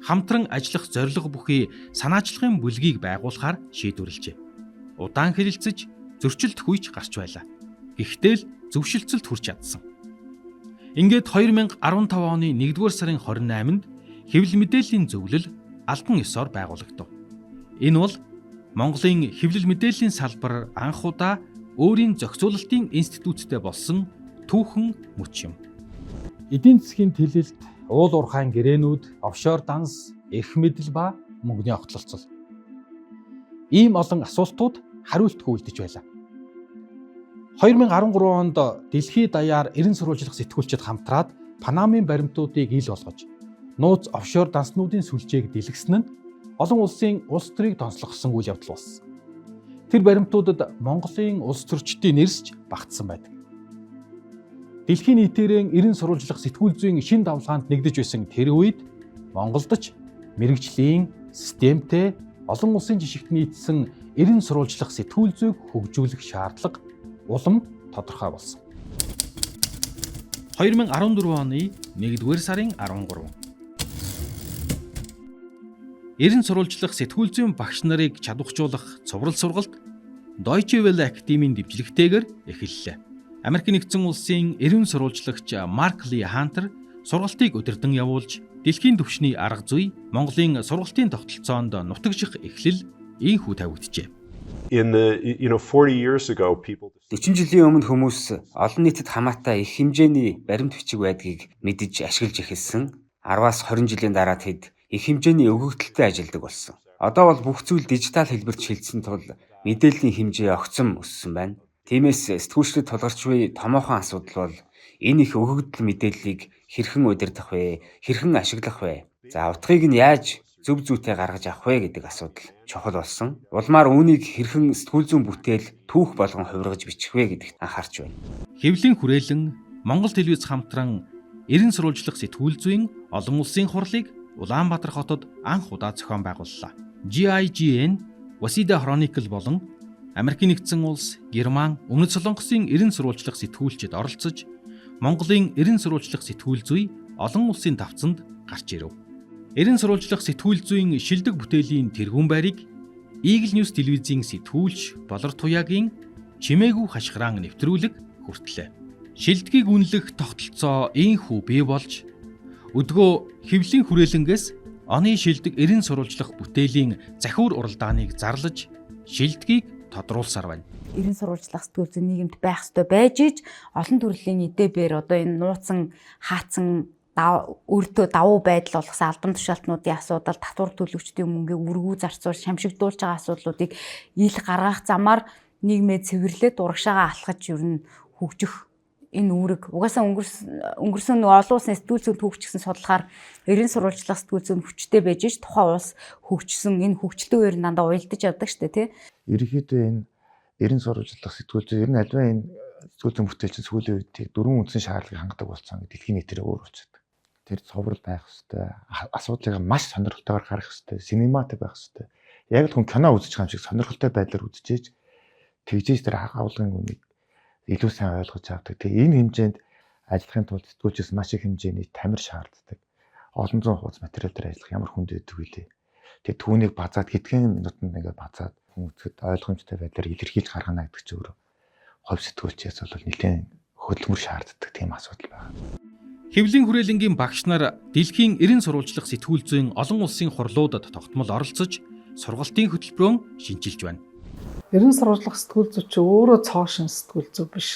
хамтран ажиллах зорилго бүхий санаачлагын бүлгийг байгуулахаар шийдвэрлэжээ. Удаан хэлэлцэж зөрчилдөх үеч гарч байлаа. Гэхдээ л зөвшөлтсөлд хүрч чадсан. Ингээд 2015 оны 1-р сарын 28-нд хэвлэл мэдээллийн зөвлөл албан ёсоор байгуулагдав. Энэ бол Монголын хэвлэл мэдээллийн салбар анх удаа өөрийн зохицуулалтын институттэй болсон түүхэн мөч юм. Эдийн засгийн тэлэлт, уул уурхайн гэрээнүүд, офшор данс, эрх мэдэл ба мөнгөний огтлолцол. Ийм олон асуултууд хариултгүй үлдэж байлаа. 2013 онд дэлхийд даяар 90 сурвалжлах сэтгүүлчид хамтраад Панамын баримтуудыг ил болгож нууц офшор данснуудын сүлжээг дэлгэсэн нь олон улсын улс төрийг донслогсон үйл явдал болсон. Тэр баримтуудад Монголын улс төрчдийн нэрсч багтсан байдаг. Дэлхийн нийтээрээ 90 сурвалжлах сэтгүүл зүйн шин давлгаанд нэгдэж байсан тэр үед Монголд ч мэрэгжлийн системтэй олон улсын жишгт нийцсэн 90 сурвалжлах сэтгүүл зүйг хөгжүүлэх шаардлага улам тодорхой болсон. 2014 оны 1-р сарын 13. 90 сурвалжлах сэтгүүл зүйн багш нарыг чадваржуулах цуврал сургалт Deutsche Welle Академийн дэмжлэгтэйгээр эхэллээ. Америк нэгдсэн улсын 90 сурвалжлагч Марк Ли Хантер сургалтыг удирдан явуулж дэлхийн түвшний арга зүй Монголын сургалтын тогтолцоонд нутагших эхлэл ийнхүү тавигджээ. In the you know 40 years ago people 40 жилийн өмнө хүмүүс олон нийтэд хамаатай их хэмжээний баримт бичиг байдгийг мэдэж ашиглаж эхэлсэн. 10-аас 20 жилийн дараа тэд их хэмжээний өгөгдөлтэй ажилладаг болсон. Одоо бол бүх зүйл дижитал хэлбэрт шилжсэн тул мэдээллийн хэмжээ огцом өссөн байна. Тиймээс сэтгүүлчдэд тулгарч буй томоохон асуудал бол энэ их өгөгдөл мэдээллийг хэрхэн удирдах вэ? Хэрхэн ашиглах вэ? За, утгыг нь яаж зөв зүйтэй гаргаж авах вэ гэдэг асуудал чухал болсон. Улмаар үүнийг хэрхэн сэтгүүл зүйн бүтээл, түүх болгон хувиргаж бичих вэ гэдэгт анхаарч байна. Хэвлийн хүрээлэн Монгол телевиз хамтран 90 сурвалжлах сэтгүүл зүйн олон улсын хурлыг Улаанбаатар хотод анх удаа зохион байгууллаа. GIGN, Wasida Chronicle болон Америкийн нэгдсэн улс, Герман, Өмнөд Солонгосын 90 сурвалжлах сэтгүүлчид оролцож Монголын 90 сурвалжлах сэтгүүл зүй олон улсын давцанд гарч ирэв. 90 сурвалжлах сэтгүүл зүйн шилдэг бүтээлийн тэргүүн байрыг Eagle News телевизийн сэтгүүлч Болор Туяагийн чимээгүй хашгираан нэвтрүүлэг хүртлээ. Шилдгийг үнэлэх тогтолцоо ийхүү бий болж өдгөө хэвлэлийн хүрээлэнгээс оны шилдэг 90 сурвалжлах бүтээлийн захиур уралдааныг зарлаж шилдгийг тодруулсаар байна. 90 сурвалжлах сэтгүүл зүйн нийгэмд байх ёстой байж иж олон төрлийн эдээ бээр одоо энэ нууцсан хаацсан өөртөө давуу байдал болгосон албан тушаалтнуудын асуудал, татвар төлөгчдийн мөнгийг үргүү зарцуул, шамшигдуулж байгаа асуудлуудыг ил гаргах замаар нийгмээ цэвэрлээд урагшаага алхаж ер нь хөгжих энэ үүрэг угаасаа өнгөрсөн нөгөө олон улсын сэтгүүл зүйн түүх гэсэн судлахаар 90 сурвалжлах сэтгүүл зүйн хүчтэй байж ич тухайн улс хөгжсөн энэ хөгжлийн үеэр нь дандаа уялдаж явдаг штэ тий. Ерөнхийдөө энэ 90 сурвалжлах сэтгүүл зүй ер нь альва энэ сэтгүүл зүйн бүтээл чинь сүүлийн үед дөрвөн үндсэн шаардлагыг хангадаг болсон гэдэг дэлхийн нийтээр өөр болчиход. Тэр цоврал байх хэвээр, асуудлыг маш сонирхолтойгоор гаргах хэвээр, синематик байх хэвээр. Яг л хүн кино үзэж байгаа юм шиг сонирхолтой байдлаар үзчихээж тэгжээж тэр агуулгын үнийг илүү сайн ойлгож авдаг. Тэгээ энэ хэмжээнд ажиллахын тулд сэтгүүлчээс маш их хэмжээний тамир шаарддаг. Олон зуун хуудас материал дээр ажиллах ямар хүнд байдаг вүлээ. Тэгээ түүнийг базаад хэдхэн минутанд ингээд базаад хүн үзэхэд ойлгомжтой байдлаар илэрхийлж гаргана гэдэг чинь өөрөө хувь сэтгүүлчээс бол нэлээд хөдөлмөр шаарддаг тийм асуудал байна. Хэвлэлийн хүрээлэнгийн багш нар дэлхийн 90 сурвалжлах сэтгүүл зүйн олон улсын хурлуудад тогтмол оролцож сургалтын хөтөлбөрөөр шинчилж байна. 90 сурвалжлах сэтгүүл зүй чи өөрөө цоо шин сэтгүүл зүй биш.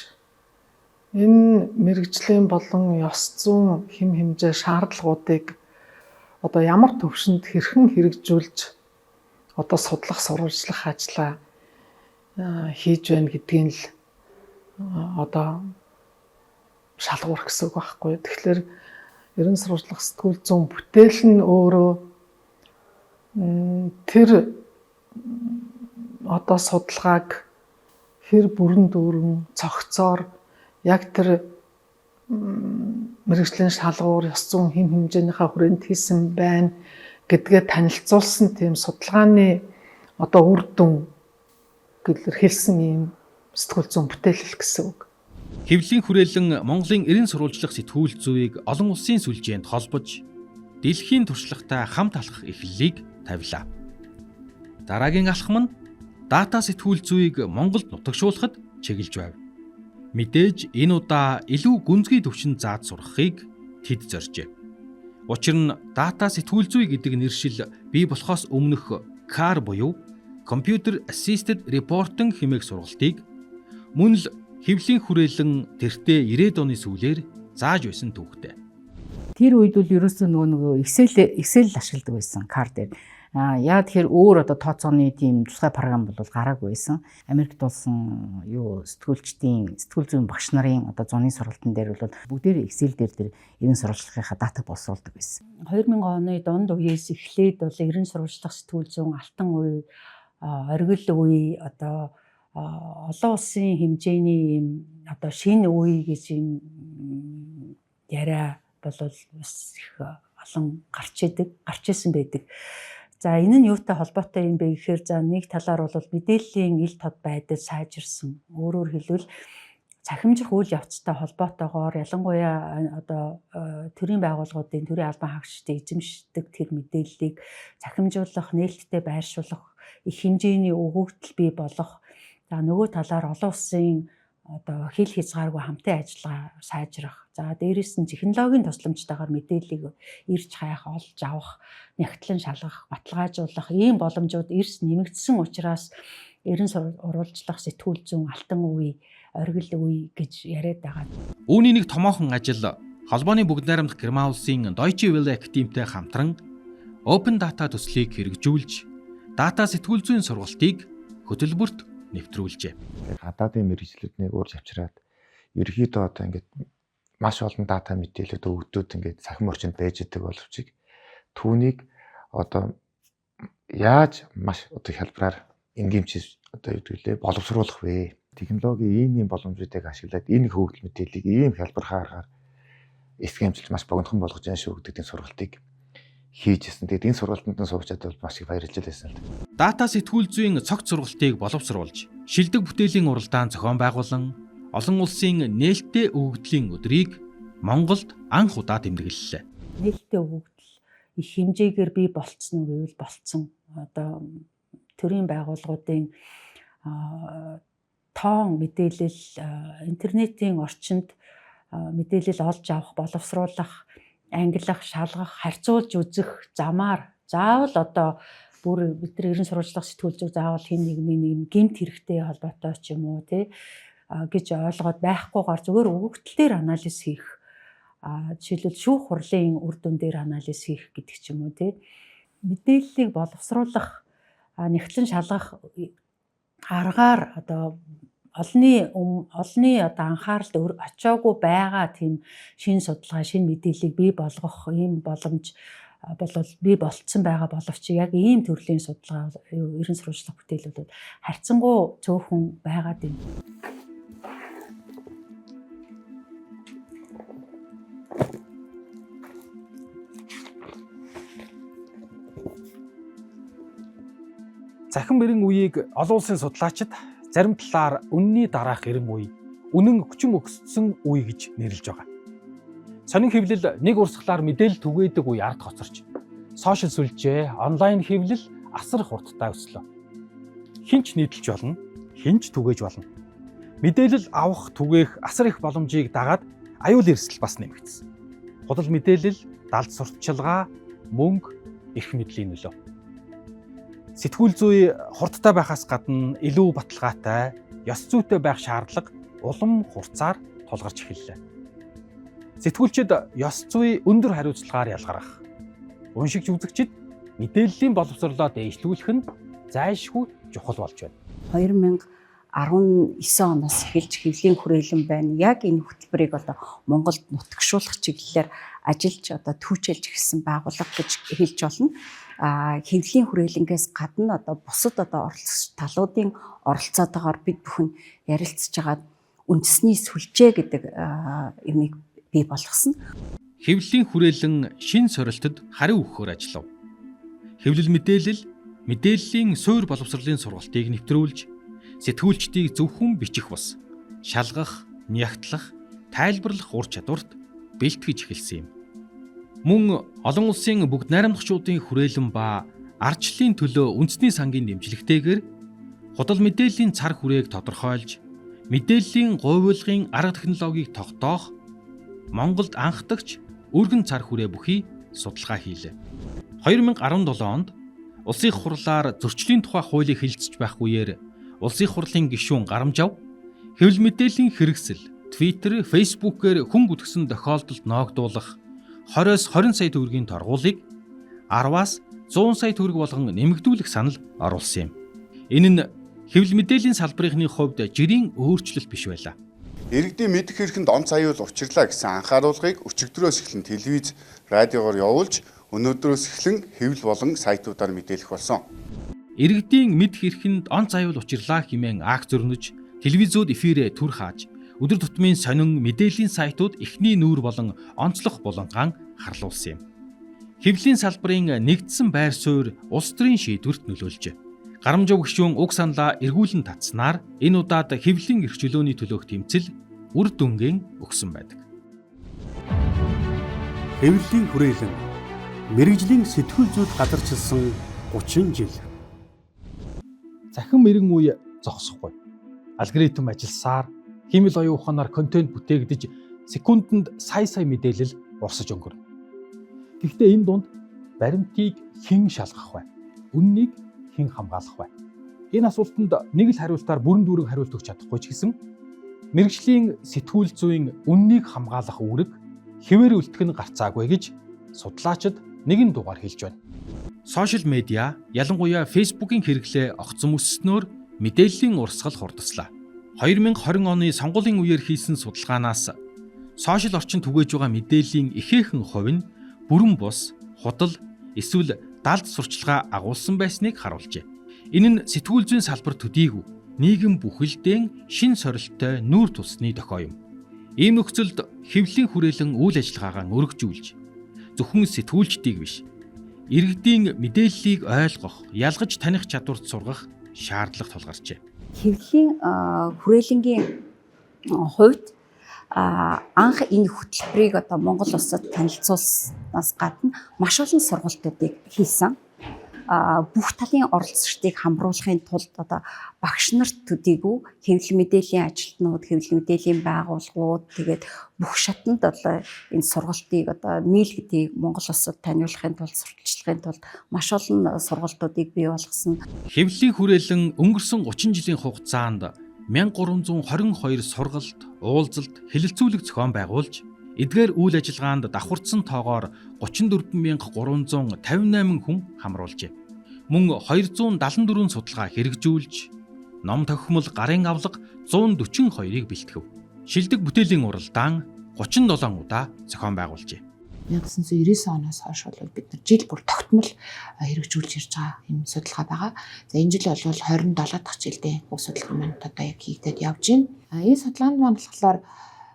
Энэ мэрэгжлийн болон ёс зүйн хэм хэмжээ шаардлагуудыг одоо ямар төвшөнд хэрхэн хэрэгжүүлж одоо судлах сурвалжлах ажлаа хийж байна гэдгийг л одоо шалгуур гэсэн үг байхгүй. Тэгэхээр 90 сурвалжлах сэтгүүл зүйн бүтээл нь өөрөө тэр одоо судалгааг хэр бүрэн дүүрэн цогцоор яг тэр мэрэгжлийн шалгуур ёс зүйн хэм хэмжээнийхээ хүрээнд хийсэн байна гэдгээ танилцуулсан тийм судалгааны одоо үр дүн гэлэрхийлсэн ийм сэтгүүл зүйн бүтээлэл гэсэн үг. Хэвлэлийн хүрээлэн Монголын 90 сурвалжлах сэтгүүл зүйг олон улсын сүлжээнд холбож дэлхийн туршлагатай хамт алхах эхлэлийг тавилаа. Дараагийн алхам нь дата сэтгүүл зүйг Монголд нутагшуулахад чиглэж байв. Мэдээж энэ удаа илүү гүнзгий төвшөнд зааж сургахыг тэд зоржээ. Учир нь дата сэтгүүл зүй гэдэг нэршил бий болохоос өмнөх CAR буюу Computer Assisted Reporting хэмээх сургалтыг мөн л хэвлэлийн хүрээлэн тэртээ 90-ад оны сүүлээр зааж байсан түүхтэй. Тэр үед бол ерөөсөө нөгөө Excel ашигладаг байсан CAR дээр. Яа тэгэхээр өөр одоо тооцооны тийм тусгай програм бол гараагүй байсан. Америкт болсон юу сэтгүүлчдийн сэтгүүл зүйн багш нарын одоо зуны сургалтын дээр бол бүгдээрээ Excel дээр тэр 90 сурвалжлагынхаа датаг боловсруулдаг байсан. 2000 оны дунд үеэс эхлээд бол 90 сурвалжлах сэтгүүл зүйн алтан үе, оргил үе, одоо олон улсын хэмжээний ийм одоо шинэ үе гэж ийм яриа бол бас их олон гарч исэн байдаг. За энэ нь юутай холбоотой юм бэ гэхээр за нэг талаар бол мэдээллийн ил тод байдал сайжирсан. Өөрөөр хэлбэл цахимжих үйл явцтай холбоотойгоор ялангуяа одоо төрийн байгууллагуудын төрийн албан хаагчдын эзэмшдэг тэр мэдээллийг цахимжуулах, нээлттэй байршуулах их хэмжээний өгөгдөл бий болох. За нөгөө талаар олон улсын одоо хил хязгааргүй хамтын ажиллагаа сайжрах. За дээрэс нь технологийн тусламжтайгаар мэдээллийг ирж хайх, олж авах, нягтлан шалгах, баталгаажуулах ийм боломжууд эрс нэмэгдсэн учраас Эрен уруулжлах сэтгүүл зүйн алтан үе, оргил үе гэж яриад байгаа. Үүний нэг томоохон ажил холбооны бүгд найрамдах Герман улсын Deutsche Welle Академитэй хамтран Open Data төслийг хэрэгжүүлж, дата сэтгүүл зүйн сургалтыг хөтөлбөрт нэвтрүүлжээ. Гадаадын мэргэжлүүднийг урьж авчираад ерөнхийдөө одоо ингээд маш олон дата мэдээлэлд өгөгдүүд ингээд цахим орчинд байж идэг боловч түүнийг одоо яаж маш одоо хялбараар энгиймчис одоо юу гэдэг лээ боловсруулах вэ? Технологийн ийм ийм боломжуудыг ашиглаад энэ хөгжил мэдээллийг ийм хялбархан аргаар эсгэмжлж маш богинохон болгож яана шүү гэдэг энэ сургалтыг хийж ирсэн. Тэгээд энэ сургалтанд нь суучаад бол маш их баярлж байсан л. Дата сэтгүүл зүйн цогц сургалтыг боловсруулж, шилдэг бүтээлийн уралдаан зохион байгуулан олон улсын нээлттэй өгөгдлийн өдрийг Монголд анх удаа тэмдэглэлээ. Нээлттэй өгөгдөл их хэмжээгээр бий болцсон уу гэвэл болцсон. Одоо төрийн байгууллагуудын тоон мэдээлэл, интернетийн орчинд мэдээлэл олж авах, боловсруулах, ангилах, шалгах, харьцуулж үзэх замаар заавал одоо бүр бид нар ерэн сурвалжлах сэтгүүл зүй заавал хэн нэгний нэг гэмт хэрэгтэй холбоотой ч юм уу тий гэж ойлгоод байхгүйгээр зүгээр өгөгдөл дээр анализ хийх, жишээлбэл шүүх хурлын үр дүн дээр анализ хийх гэдэг ч юм уу тий мэдээллийг боловсруулах, нягтлан шалгах аргаар одоо олонний одоо анхааралд очиагүй байгаа тийм шинэ судалгаа, шинэ мэдээллийг бий болгох ийм боломж болол бий болцсон байгаа боловч яг ийм төрлийн судалгаа, ерэн сурвалжлах бүтээлүүд харьцангуй цөөхөн байгаад байна. Цахим эрен үеийг олон улсын судлаачид зарим талаар үнний дараах эрен үе, үнэн хүчин өгссөн үе гэж нэрлэж байгаа. Сонин хэвлэл нэг урсгалаар мэдээлэл түгээдэг үе ард хоцорч, сошиал сүлжээ, онлайн хэвлэл асар хурдтай өслөө. Хэн ч нийтэлж болно, хэн ч түгээж болно. Мэдээлэл авах, түгээх асар их боломжийг дагаад аюул эрсдэл бас нэмэгдсэн. Худал мэдээлэл, далд сурталчилгаа, мөнгө, эрх мэдлийн нөлөө. Сэтгүүл зүй хурдтай байхаас гадна илүү баталгаатай, ёс зүйтэй байх шаардлага улам хурцаар тулгарч эхэллээ. Сэтгүүлчид ёс зүй өндөр хариуцлагаар ялгарах, уншигч үзэгчид мэдээллийн боловсрлоо дээшлүүлэх нь зайлшгүй чухал болж байна. 2019 оноос эхэлж хэвлэлийн хүрээлэн байна. Яг энэ хөтөлбөрийг одоо Монголд нутагшуулах чиглэлээр ажиллаж одоо түүчэлж эхэлсэн байгууллага гэж хэлж болно. Хэвлэлийн хүрээлэнгээс гадна одоо бусад одоо оролцогч талуудын оролцоотойгоор бид бүхэн ярилцж байгаа үндэсний сүлжээ гэдэг юмыг бий болгосон. Хэвлэлийн хүрээлэн шин сорилтод хариу өгөхөөр ажиллав. Хэвлэл мэдээлэл, мэдээллийн суур боловсролын сургалтыг нэвтрүүлж, сэтгүүлчдийг зөвхөн бичих бус, шалгах, нягтлах, тайлбарлах ур чадварт бэлтгэж эхэлсэн юм. Мөн олон улсын бүгд найрамдагчдын хүрээлэн ба ардчлалын төлөө үндэсний сангийн дэмжлэгтэйгээр худал мэдээллийн цар хүрээг тодорхойлж, мэдээллийн говьлгын арга технологиг тогтоох Монголд анхдагч өргөн цар хүрээ бүхий судалгаа хийлээ. 2017 онд Улсын их хурлаар зөрчлийн тухай хуулийг хэлэлцэж байх үеэр Улсын их хурлын гишүүн Гарамжав хэвлэл мэдээллийн хэрэгсэл, Twitter, Facebook-ээр хүн гүтгсэн тохиолдолд ноогдуулах 20-оос 20 сая төгрөгийн торгуулийг 10-аас 100 сая төгрөг болгон нэмэгдүүлэх санал оруулсан юм. Энэ нь хэвлэл мэдээллийн салбарынхны хувьд жирийн өөрчлөлт биш байлаа. Иргэдийн мэдэх эрхэнд онц аюул учирлаа гэсэн анхааруулгыг өчигдрөөс эхлэн телевиз, радиогоор явуулж, өнөөдрөөс эхлэн хэвлэл болон сайтуудаар мэдээлэх болсон. Иргэдийн мэдэх эрхэнд онц аюул учирлаа хэмээн акт зөрнөж, телевизүүд эфирээ түр хааж, өдөр тутмын сонин мэдээллийн сайтууд эхний нүүр болон онцлог булангаан харлуулсан юм. Хэвлэлийн салбарын нэгдсэн байр суурь улс төрийн шийдвэрт нөлөөлжээ. Гарамжав гишүүн уг саналаа эргүүлэн татснаар энэ удаад хэвлэлийн эрх чөлөөний төлөөх тэмцэл үр дүнгийн өгсөн байдаг. Хэвлэлийн хүрээлэн мэргэжлийн сэтгүүл зүйд газарчилсан 30 жил. Цахим эрен үе зогсохгүй. Алгоритм ажилласаар хиймэл оюун ухаанаар контент бүтээгдэж секундэнд сая сая мэдээлэл урсаж өнгөрнө. Гэхдээ энэ дунд баримтыг хэн шалгах вэ? Үннийг хэн хамгаалах вэ? Энэ асуултанд нэг л хариултаар бүрэн дүүрэн хариулт өгч чадахгүй ч гэсэн мэргэжлийн сэтгүүл зүйн үннийг хамгаалах үүрэг хэвээр үлдэх нь гарцаагүй гэж судлаачид нэгэн дугаар хэлж байна. Сошиал медиа, ялангуяа Facebook-ийн хэрэглээ огцом өсснөөр мэдээллийн урсгал хурдслаа. 2020 оны сонгуулийн үеэр хийсэн судалгаанаас сошиал орчинд түгээж байгаа мэдээллийн ихээхэн хувь нь бүрэн бус, худал эсвэл далд сурчлагаа агуулсан байсныг харуулжээ. Энэ нь сэтгүүл зүйн салбар төдийгүй нийгэм бүхэлдээ шин сорилттой нүүр тулсны дохио юм. Ийм нөхцөлд хэвлэлийн хүрээлэн үйл ажиллагаагаа өргөжүүлж зөвхөн сэтгүүлчдийг биш, иргэдийн мэдээллийг ойлгох, ялгаж таних чадварт сургах шаардлага тулгарчээ. Хэвлэлийн хүрээлэнгийн хувьд анх энэ хөтөлбөрийг одоо Монгол улсад танилцуулснаас гадна маш олон сургалтуудыг хийсэн. Бүх талын оролцогчдыг хамруулахын тулд одоо багш нарт төдийгүй хэвлэл мэдээллийн ажилтнууд, хэвлэл мэдээллийн байгууллагууд, тэгээд бүх шатанд одоо энэ сургалтыг одоо нийлгэдийг Монгол улсад таниулахын тулд, сурталчлахын тулд маш олон сургалтуудыг бий болгосон. Хэвлэлийн хүрээлэн өнгөрсөн 30 жилийн хугацаанд 1322 сургалт, уулзалт, хэлэлцүүлэг зохион байгуулж эдгээр үйл ажиллагаанд давхарцсан тоогоор 34358 хүн хамруулжээ. Мөн 274 судалгаа хэрэгжүүлж, ном тохимол гарын авлага 142-ыг бэлтгэв. Шилдэг бүтээлийн уралдаан 37 удаа зохион байгуулжээ. 1999 оноос хойш бол бид нар жил бүр тогтмол хэрэгжүүлж ирж байгаа юм судалгаа байгаа. За энэ жил бол 27 дахь жилдээ уг судалгаа маань одоо яг хийгдээд явж байна. Энэ судалгаанд маань болохоор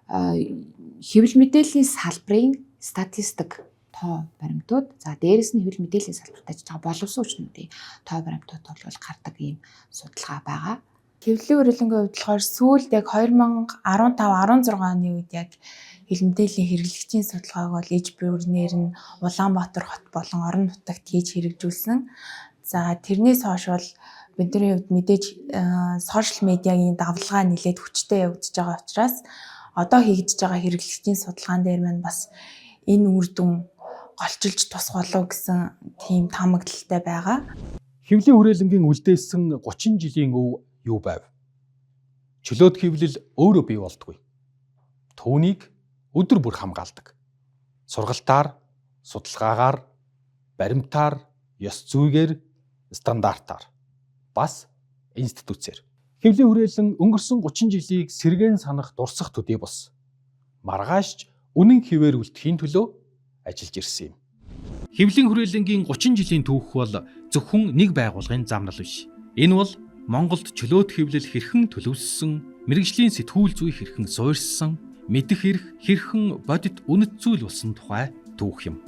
хэвлэл мэдээллийн салбарын статистик тоо баримтууд, за дээрэс нь хэвлэл мэдээллийн салбарт ажиллаж байгаа боловсон хүчнүүдийн тоо баримтууд бол гардаг ийм судалгаа байгаа. Хэвлэлийн хүрээлэнгийн хувьд болохоор сүүлд яг 2015 16 оны үед яг хэвлэл мэдээллийн хэрэглэгчийн судалгааг бол иж бүрнээр нь Улаанбаатар хот болон орон нутагт хийж хэрэгжүүлсэн. За тэрнээс хойш бол бидний хувьд мэдээж сошиал медиагийн давлгаа нэлээд хүчтэй явагдаж байгаа учраас одоо хийгдэж байгаа хэрэглэгчийн судалгаан дээр маань бас энэ үр дүн голчилж тусах болов гэсэн тийм таамаглалтай байгаа. Хэвлэлийн хүрээлэнгийн үлдээсэн 30 жилийн өв юу байв? Чөлөөт хэвлэл өөрөө бий болдгүй. Түүнийг өдөр бүр хамгаалдаг. Сургалтаар, судалгаагаар, баримтаар, ёс зүйгээр, стандартаар, бас институцээр. Хэвлэлийн хүрээлэн өнгөрсөн 30 жилийг сэргээн санах дурсах төдий бус. Маргаашч үнэн хэвээр үлдэхийн төлөө ажиллаж ирсэн юм. Хэвлэлийн хүрээлэнгийн 30 жилийн түүх бол зөвхөн нэг байгууллагын замнал биш. Энэ бол Монголд чөлөөт хэвлэл хэрхэн төлөвлөсөн, мэргэжлийн сэтгүүл зүй хэрхэн суурьссан, мэдэх эрх хэрхэн бодит үнэт зүйл болсон тухай түүх юм.